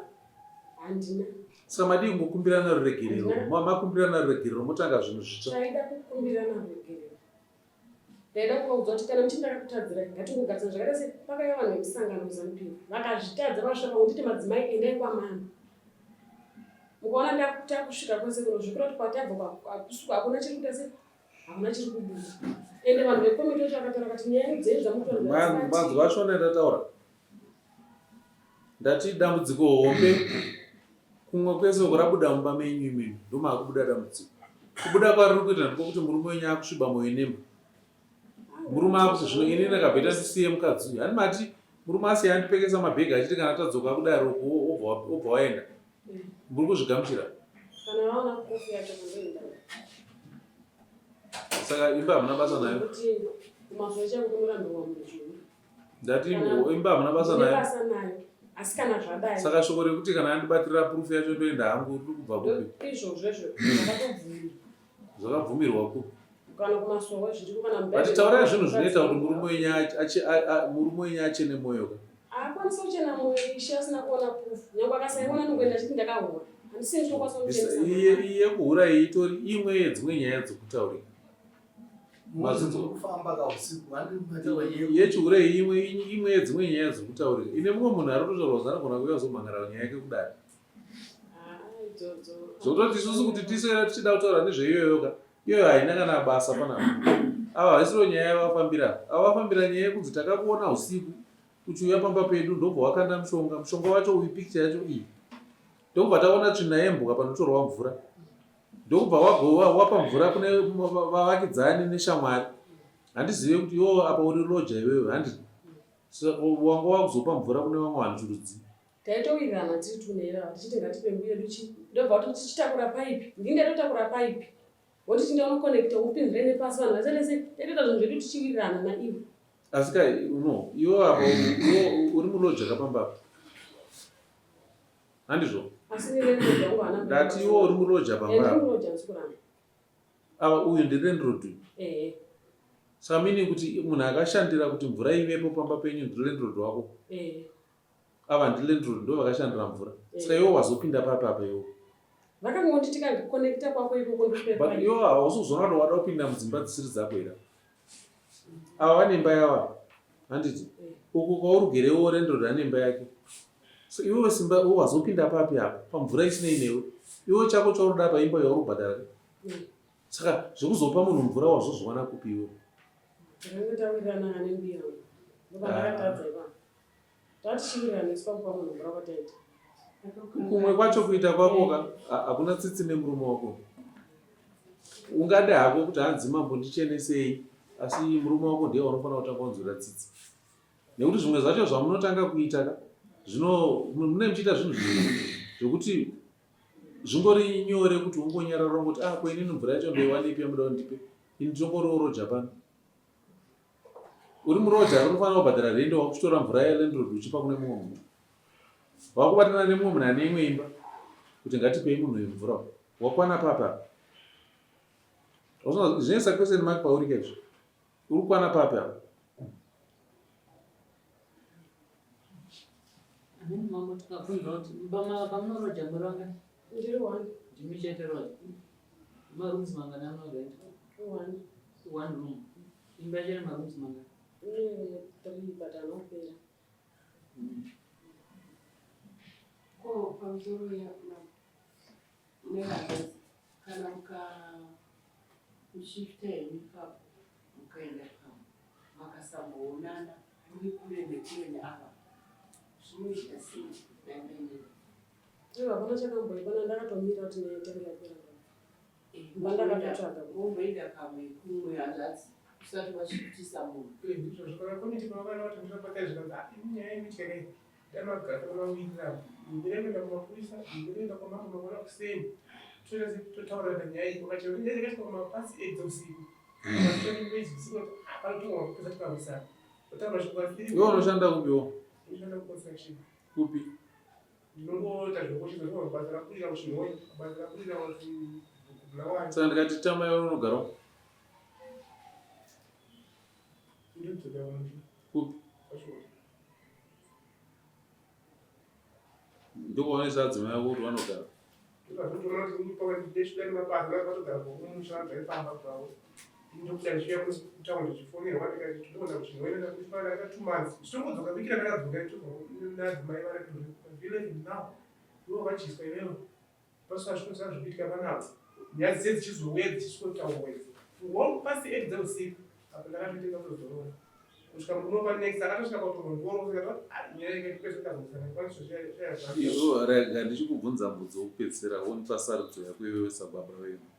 handina. Saka madii kungokumbirana ruregerero? Makumbirana ruregerero motanga zvinhu zvitsva. Taida kukumbirana ruregerero. Ndaida kuvaudza kuti kana muchiti ndakakutadzirai ngatingogarisana zvakaita se pakauya vanhu vemusangano muZanu PF vakazvitadza vakasvika pakunditi madzimai endai kwamambo. Mukaona takusvika kwese kuno zvikura kuti kwatabva hakusuka hakuna chiri kuita se hakuna chiri kubuda. Ende vanhu vekomiti vacho vakataura vakati nyaya dzenyu dzamukutaura Manzwa acho ndataura. Ndati dambudziko hombe kumwe kwese uko rabuda mumba menyu imimi ndomaakubuda dambudziko. Kubuda kwariri kuita ndiko kuti murume wenyu akusviba moyo nemba. Murume akuti zvino ini ndakabheta ndisiye mukadzi uyu. Hani mati murume asiye andipekesa mabhegi achiti kana tadzoka kudaro obva waenda. Muri kuzvigamuchira? Kana vaona kofi yacho kundoenda. Saka imba hamuna basa nayo. Kuti kumazuva changu kunorambiwa munhu. Ndati imba hamuna basa nayo. Basa nayo. Asi kana zvadai. Saka shoko rekuti kana andibatirira proof yacho ndoenda hangu riri kubva kupi? Izvozvo izvo zvakatobvumirwa. Zvakabvumirwa kupi? Kana kumasowe zviriko kana mubhedha. But taurai zvinhu zvinoita kuti murume wenyu murume wenyu achene moyo ka. Haakwanisi kuchena moyo ishe asina kuona proof. Nyangwe akasaiona nongoenda achiti ndakahura. Handisi ndinokwanisa kumuchenesa. Iye iye kuhura iyi itori imwe yedzimwe nyaya dzokutaurika. Yechihure imwe imwe yedzimwe nyaya dziri kutaurika ine mumwe munhu ari kutotaurwa kuti anogona kuuya kuzomhan'ara nyaya yake kudare zvokutoti isusu kuti tiswera tichida kutaura nezveiyoyo ka iyoyo haina kana basa panapa ava haisiro nyaya yavafambira ava vafambira nyaya yekunzi takakuona usiku uchiuya pamba pedu ndobva wakanda mushonga mushonga wacho uyu picture yacho iyi ndokubva taona tsvina yembwa panotorwa mvura ndokubva wagova wapa mvura kune vavakidzani neshamwari handizive kuti iwo apa uri loja iwewe handi wanga wakuzopa mvura kune vamwe vanhu chirudzi Taitowirirana tiri two naye tichiti ngatipe mbuya yedu chi ndobva watoti tichitakura paipi ndini ndatotakura paipi woti chinda unokonekta upinzire nepasi vanhu vasaite sei taitoita zvinhu zvedu tichiwirirana naivo asi ka no iwe apa iwe uri muloja kapamba apa handizvo ndati iwe uri muroja pamba ava uyu ndilandlord saka meaning kuti munhu akashandira kuti mvura ivepo pamba penyu ndilandlord wako ava ndilandlord ndo vakashandira mvura saka iwe wazopinda papi apa iwe vakangonditi tikandikonekta kwako ikoko but iwe hausi kuzoona kuti wada kupinda mudzimba dzisiri dzako here ava vane imba yavo handiti uku kwauri landlord ane imba yake so iwewe simba iwe wazopinda papi apa pamvura isinei newe iwe chako chaunoda pa imba yauri kubhadhara saka zvekuzopa munhu mvura wazozviwana kupi iwe kumwe kwacho kuita kwako ka hakuna tsitsi nemurume wako ungade hako kuti hanzi mambo ndichenesei asi murume wako ndiye waunofanira kutanga wanzwira tsitsi nekuti zvimwe zvacho zvamunotanga kuita ka zvino mune muchiita zvinhu zvimwe zvekuti zvingori nyore kuti ungonyarara ungoti ah ko inini mvura yacho ndoiwanepi yamuda kundipe ini ndinongoriwo japan uri muroja ari unofanira kubhadhara rende wakuchitora mvura yelandlord uchipa kune mumwe munhu wakubatana nemumwe munhu ane imwe imba kuti ngatipei munhu uyu mvura wakwana papa zvinoisa question mark pauri kaizvo uri kukwana papi apa Mambo tikabvunza kuti pamunoroja muri vangani? Ndiri one. Ndimi chete roja. Marooms mangani amunorenta? One. One room. Imba yacho ine marooms mangani? Ine three but anopera. Ko pamusoro ya nevazazi kana muka kushifta henyu ipapo mukaenda pamwe makasamboonana muri kure nekure neava zvinoita sei dai Ivo hapana chakamboibana ndakatomira kuti nyaya itange yapera Ndakatotsvaga. Womboenda pamwe kumwe hanzvadzi usati washifutisa munhu. Ndizvozvo kana komiti pavakaona kuti ndinopaka zvikanzi ah imi nyaya yenyu ityaka iyi damagara tamawirirana ndinoenda kumapurisa ndinoenda kwamambo mangwana kuseni toita se totaurirana nyaya iyi vakachero nyaya yakaitika kumapasi 8 dzeusiku. Iwe unoshanda kupiwo? Kupi? Saka ndikati tama iwe unogarawo? Kupi? Ndokuonesa adzimai ako kuti vanogara. Pasina zvikonzera zvikuitika panapa. Nyaya dziye dzichizouya dzichisvikotaurwa idzi. One past 8 dzeusiku apo ndakatoita kutozorora. Kusvika murume pa next akatosvika pakutongondiona kusvika ah nyaya ikaita kazomusana kwaniso shaya zvangu. Ivo rega ndichikubvunza mubvunzo wekupedzisira wonipa sarudzo yako iwewe sababa vemba.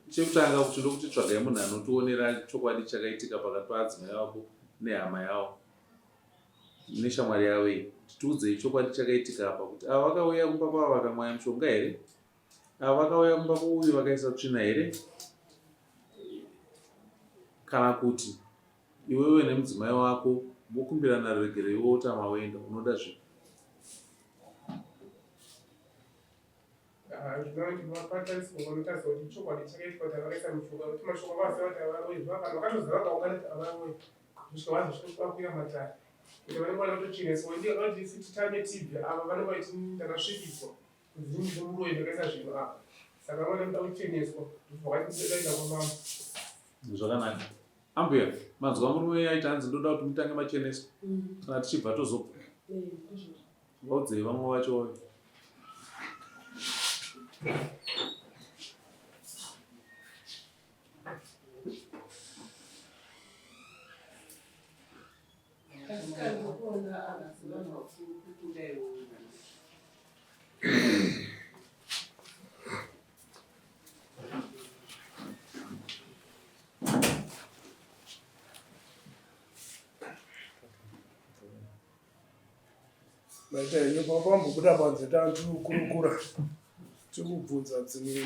Chekutanga kuti ndokuti tsvagai munhu anotionera chokwadi chakaitika pakati paadzimai vako nehama yavo. neshamwari yavo iyi kuti tiudzei chokwadi chakaitika apa kuti ava vakauya kumba kwavo vakamwaya mushonga here ava vakauya kumba kwouyu vakaisa tsvina here kana kuti iwewe nemudzimai wako mokumbirana ruregero iwe wotama woenda unoda zvipi kusvika vazosvika vakwira matare kuti vanenge vada kutocheneswa ndi vanoti isi titame tibve ava vanenge vaiti ndakasvibiswa kunzi ndiri muroyi ndakaisa zvinhu apa saka vanoda kuda kucheneswa ndobva kwamambo zvakanaka ambuya manzwa murume aiti hanzi ndoda kuti mutange macheneswa mm. kana tichibva tozobva mm, vaudzei vamwe vacho Maita henyu pambobuda panze tatikurukura tikubvunza dzimwe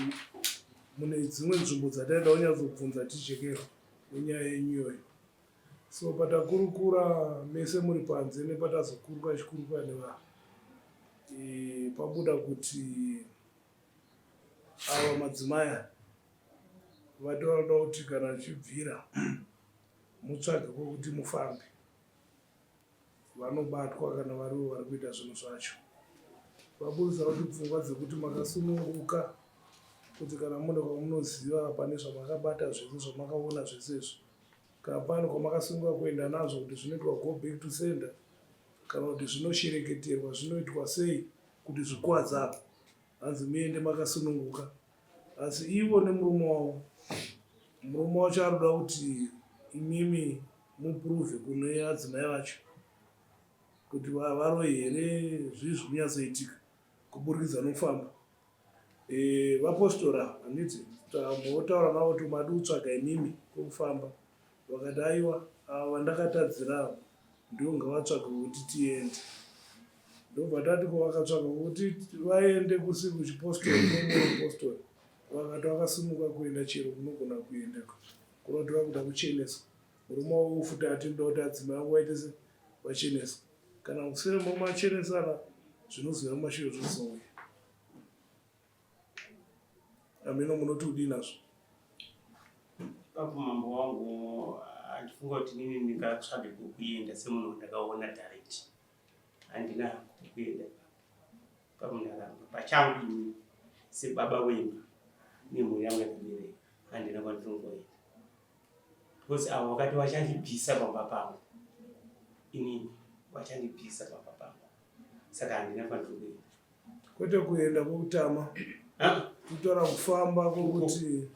mune dzimwe nzvimbo dzataida kunyatsobvunza tijekerwa nenyaya yenyu iyoyo so patakurukura mese muri panze nepatazokurukura chikurukura nevanhu e, pabuda kuti ava madzimai aya vati vanoda kuti kana achibvira mutsvage kwekuti mufambe Vanobatwa kana varivo vari kuita zvinhu zvacho. Vaburitsa kuti pfungwa dzekuti makasununguka kuti kana mune kwamunoziva pane zvamakabata zvese zvamakaona zvese izvo kana pane kwamakasununguka kuenda nazvo kuti zvinoitwa go back to sender kana kuti zvinoshereketerwa zvinoitwa sei kuti zvikwadza apo hanzi muende makasununguka asi ivo nemurume wavo murume wacho arikuda kuti imimi muprove kune adzimai vacho kuti varoyi here zvii zviri kunyatsoitika kuburikidza nokufamba e, vapostora handiti tambotaura navo kuti madi kutsvaga imimi kwekufamba vakati aiwa ava vandakatadzira ava ndivo ngavatsvage kuti tiende ndobva tati ko vakatsvaga kuti vaende kusi kuchipostori nomupostori vakati vakasimuka kuenda chero kunogona kuendeka Kunoti vakuda kucheneswa murume wavo futi ati ndoda kuti adzimai angu vaite se vacheneswa kana kusiri murume achenesana zvinozouya mumashure zvozouya ameno munoti udii nazvo ipapo mambo wangu andifunga kuti nini ndingatsvage kwekuenda semunhu wandakaona direct handina kwekuenda ipapo pamundaramba pachangu ini sebaba wemba nemhuri yangu yakabereka handina kwandinongoenda because avo vakati vachandibvisa pamba pangu inini vachandibvisa pamba pangu saka handina kwandiri kuenda kwete kuenda kwekutama kutaura kufamba kwokuti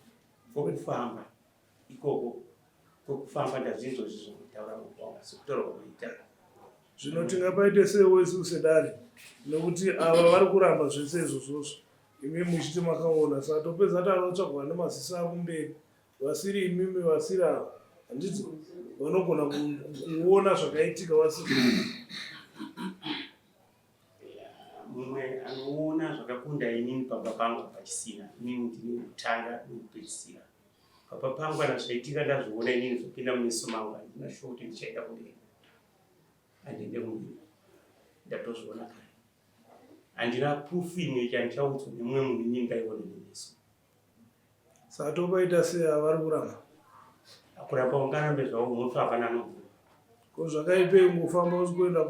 kwekufamba ikoko kwekufamba ndazvinzwa izvi zvokutaura mukoma sekutaura kwamaita zvino tingapaite seiwo isu sedare nekuti ava vari kuramba zvese izvozvozvo imi muchiti makaona saka topedza tanotsvagwa nemaziso avo mberi vasiri imimi vasiri ava handiti vanogona kuona zvakaitika vasiri mumwe anoona zvakakunda inini pamba pangu pachisina inini ndini kutanga nekupedzisira. Papa pangu kana zvaitika ndazviona inini zvopinda mumeso mangu handina shuwa kuti ndichaenda kudenga. Handiende kudenga. Ndatozviona kare. Handina proof imwe chandichaudzwa nemumwe munhu inini ndaiona nemeso. Saka topaita sei ava vari kuramba? Kuramba ungarambe zvavo mhosva hapana anobvuma. Ko zvakaipei kungofamba usi kuenda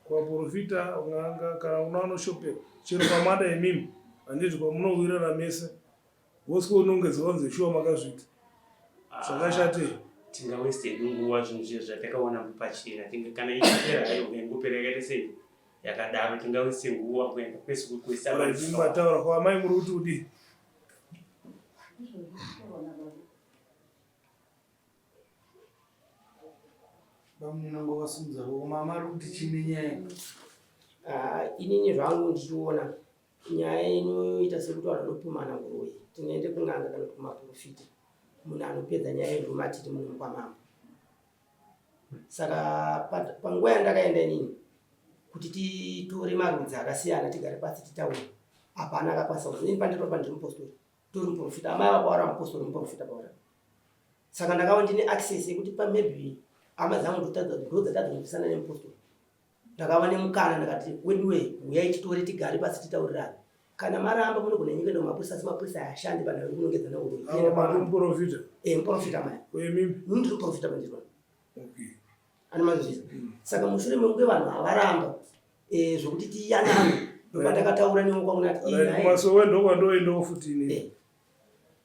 kuvaporofita n'anga kana kuna vanoshopera chero pamada imimi handiti kwamunowirirana mese voswe unongedza wanzi shuwa makazviita zvakashatei tingaweste hedu nguva zvinhu zviye zvatakaona pachena tinga kana ichipera hayo ngaingopera yakaita sei yakadaro tingaweste nguva kuenda kwese kwese mataura ko amai muri kuti kudii Bamunini vakasimudza ruoko mama ari kuti chii nenyaya Ah, inini zvangu ndichiona nyaya inoita sekuti vanhu vanopumana uroyi tingaende kun'anga kana kuti kumaprofita munhu anopedza nyaya yeruma tiri muno kwamambo saka panguva yandakaenda inini kuti titore marudzi akasiyana tigare pasi titaure hapana akakwanisa kuzi inini pandiri pandiri mupostori tori muprofita amai vako vari mupostori muprofita pauri saka ndakava ndine access yekuti pa maybe hama dzangu ndodzatadza kunzwisana nemupostori ndakava nemukana ndakati weduwe huyai titore tigare pasi titaurirane kana maramba munogona nyika ndo mapurisa asi mapurisa hayashandi vanhu vari kunongedzana uroimuprofita eh, muprofita maya ndiri muprofita mandiri anomanzwisa saka mushure mekunge vanhu havaramba eh, zvokuti tiyanane ndopandakataura newe kwangunatimasowe ndokwandoendawo futi ini eh.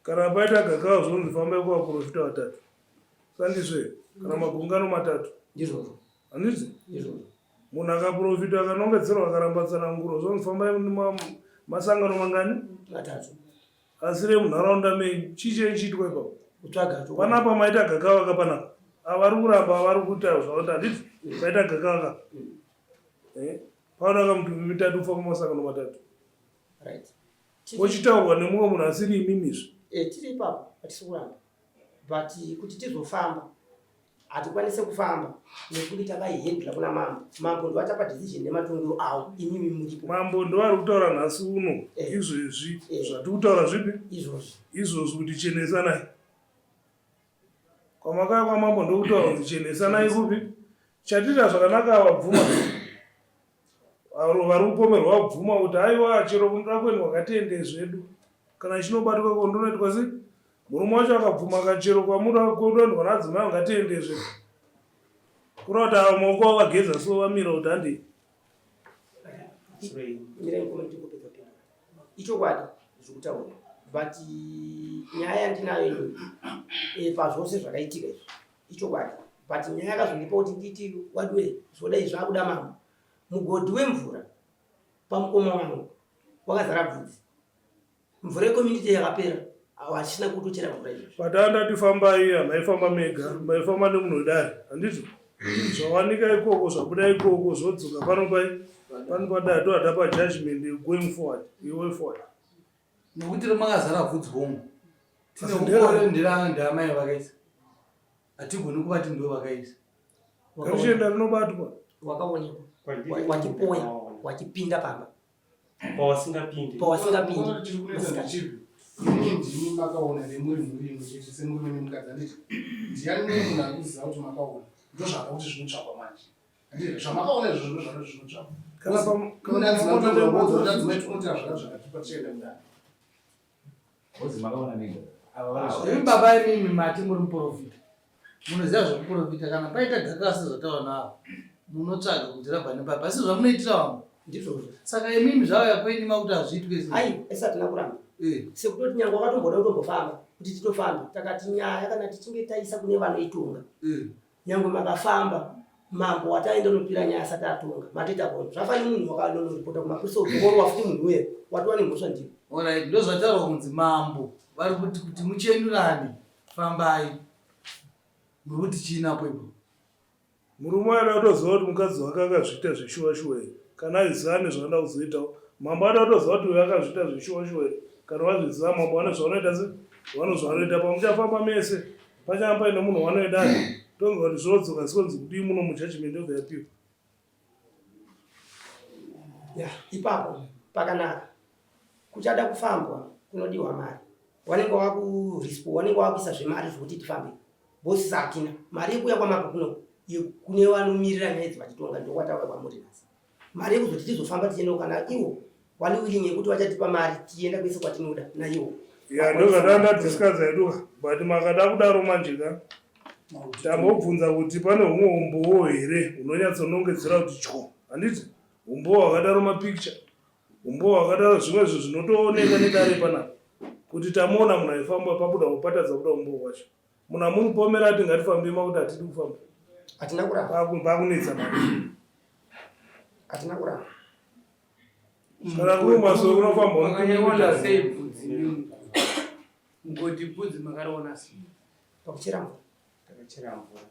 Kana paita gakava zvonzi fambai kuvaprofita vatatu. Sandizvo here? Kana magungano matatu. Ndizvozvo. Handiti? Ndizvozvo. Munhu akaprofita akanongedzerwa akaramba tsananguro zvonzi fambai masangano mangani? Matatu. Asi remunharaunda menyu chii chenyu chiitwa ipapo? Kutsvaga. Panapa maita gakava ka panapa. Avari kuramba avari kuita zvavanoita handiti? Paita gakava ka. Eh? Paona kamutumbi mitatu kufamba masangano matatu. Right. Wochitaurwa nemumwe munhu asiri imimi izvi. Eh, tiri ipapo hatisi kuramba but kuti tizofamba hatikwanise kufamba nekuti takaihendla kuna mambo mambo ndo achapa decision nematongero avo imimi muripo mambo ndo ari kutaura nhasi uno eh. izvezvi eh. zvatiri kutaura zvipi izvozvi izvozvi kuti chenesanai kwamakauya kwamambo ndokutaura kuti chenesanai kupi chatiita zvakanaka vabvuma Vari kupomerwa vabvuma kuti haiwa chero kunoda kuendwa ngatiende zvedu kana chinobatwa ko ndonoitwa sei murume wacho akabvuma akachero kwamuda kunoendwa nadzimai ngatiende zvedu kureva kuti ava maoko avo vageza so vamira kuti handei ichokwadi zvekutaura but nyaya yandinayo ini eh, pazvose zvakaitika izvi ichokwadi but nyaya yakazondipa kuti nditi wadwe zvodai zvakuda mambo mugodhi wemvura pamukoma wangu wakazara bvudzi mvura yecommunity yakapera hachisina kutochera mvura izvozvo patanda tifambai hamaifamba mega maifamba nemunhu wedare handizvo zvawanika ikoko zvabuda ikoko zvodzoka pano pai pano padare toda tapa judgment going forward iwe forward Nokuti makazara bvudzi hongu. Tine ukore ndira ndamai vakaisa. Hatigoni kuvati ndivo vakaisa. Karichienda rinobatwa. Wakaonekwa. Wachipoya, wachipinda pamba. Pawasingapindi. Pawasingapindi. Inini ndimi makaona nemuri mhuri imwe chete semurume nemukadzi handiti ndiani mumwe munhu ari kuziva kuti makaona ndozvada kuti zvinotsvakwa manje Zvamakaona izvo zvinhu zvano zvinotsvakwa. Kana pa Imi baba imimi mati muri muprofita. Munoziva zvekuprofita kana paita gakava sezvataura navo. Munotsvaga kuti rabva nepapa asi zvamunoitira vamwe. Ndizvozvo. Saka imimi zvauya kwenyu makuti hazviitwe izvi. Ai, ese hatina kuramba. Eh. Sekutoti nyangwe wakatomboda kutombofamba kuti titofamba takati nyaya kana tichinge taisa kune vanoitonga. Eh. Nyangwe makafamba mambo wataenda unopira nyaya asati atonga matoita bono zvafani munhu wakanonoripota kumapurisa uchiorwa futi munhu uye watova nemhosva ndiwe. Alright, ndozvataurwa kunzi mambo vari kuti kuti muchenurane fambai muri kuti chii napo ipo Murume aida kutoziva kuti mukadzi wake akazviita zveshuwa shuwa here kana aiziva ane zvaanoda kuzoitawo mambo aida kutoziva kuti uyu akazviita zveshuwa shuwa here kana vazviziva mambo vane zvavanoita se vano zvavanoita pamuchafamba mese Pachava paine munhu wanoedare tonzwa kuti zvodzoka sikonzi kudii muno mujudgment yobva yapiwa. Ya, ipapo pakanaka. Kuchada kufambwa kunodiwa mari. Wanenge wakurispo wanenge wakuisa zvemari zvekuti tifambe. Boss hatina mari yekuuya kwamambo kuno kune vanomirira nyaya idzi vachitonga ndokwatauya kwamuri nhasi. Mari yekuzoti tizofamba tichienda kana iwo wani willing yekuti vachatipa mari tichienda kwese kwatinoda naiwo. Ya ndozvatanga tadiscussa hedu ka but makada kudaro manje ka tambobvunza kuti pane humwe umbowo here hunonyatsonongedzera kuti tyo handiti umbowo hwakadaro mapicture Umbowo hwakadaro zvimwe zvinhu zvinotooneka nedare panapa kuti tamuona munhu aifamba pabuda kupatadza kuda umbowo hwacho. Munhu amuripomera ati ngatifambei makuti hatidi kufamba. Hatina kuramba. Pakunetsa manje. Hatina kuramba. Kana kuri masowe kunofamba Makanyaiwana sei bvudzi nemugodhi? Mugodhi bvudzi makariona sei? Pakuchera mvura. Takachera mvura.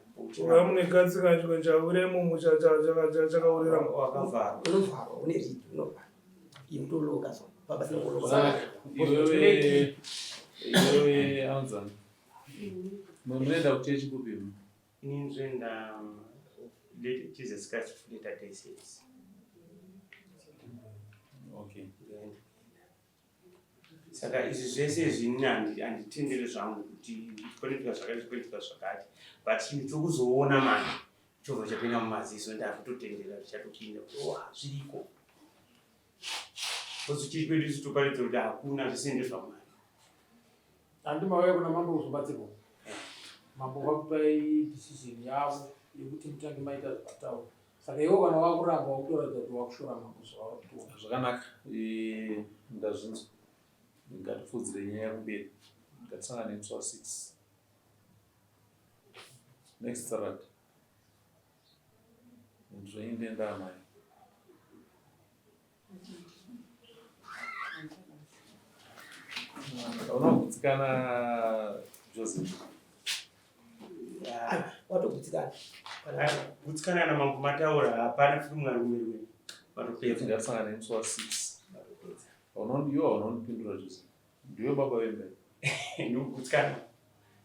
Uya mune katsi kacho chawira imomo chakaurira. Wakavharwa. Unovharwa une ridi unovharwa. Iwe utoloka so. Baba sina kuloka. Iwewe iwewe anzani. Munoenda kuchechi kupi? Ini ndoenda Jesus Christ of Latter Day Saints. Okay. Saka izvi zvese izvi ini handitendere zvangu kuti panoitika zvakati panoitika zvakati but chinhu chokuzoona manje chobva chapinda mumaziso ndakutotendera zvichatopinda kuti wa oh, zviriko because chii kwedu isu toparidza kuti hakuna zvese ndezvamwari. Handi mauya kuna mambo kuzobatsirwa. Mambo vakupai decision yavo yekuti mutange maita zvataura. Saka iwe kana wakuramba wakutoratidza kuti wakushora mambo zvauri kutoona. Zvakanaka eh, ndazvinzwa. Ngatipfuudzire nyaya kumberi. Ngatisangane musi wa 6 next Saturday. Ndinoende ndamai. Unogutsikana Joseph? Watogutsikana. Gutsikana na mambo mataura hapana futi mwari kumberi kwedu. Matopedza. Ngatisangane musi wa 6. Iwe haunondipindura Joseph. Ndiwe baba vemba. Ndikugutsikana.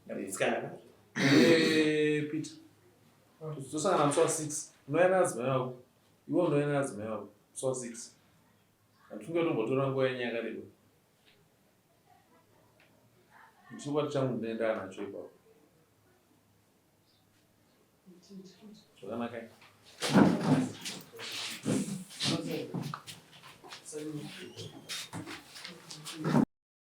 Ndagutsikana nazvo. Eh, Peter. Tozosangana musi wa 6. Unouya naadzimai vako. Iwe unouya naadzimai vako musi wa 6. Handifunge tombotora nguva yenyu yakareba. Chokwadi changu ndinoenda nacho ipapo. Zvakanaka. Thank you.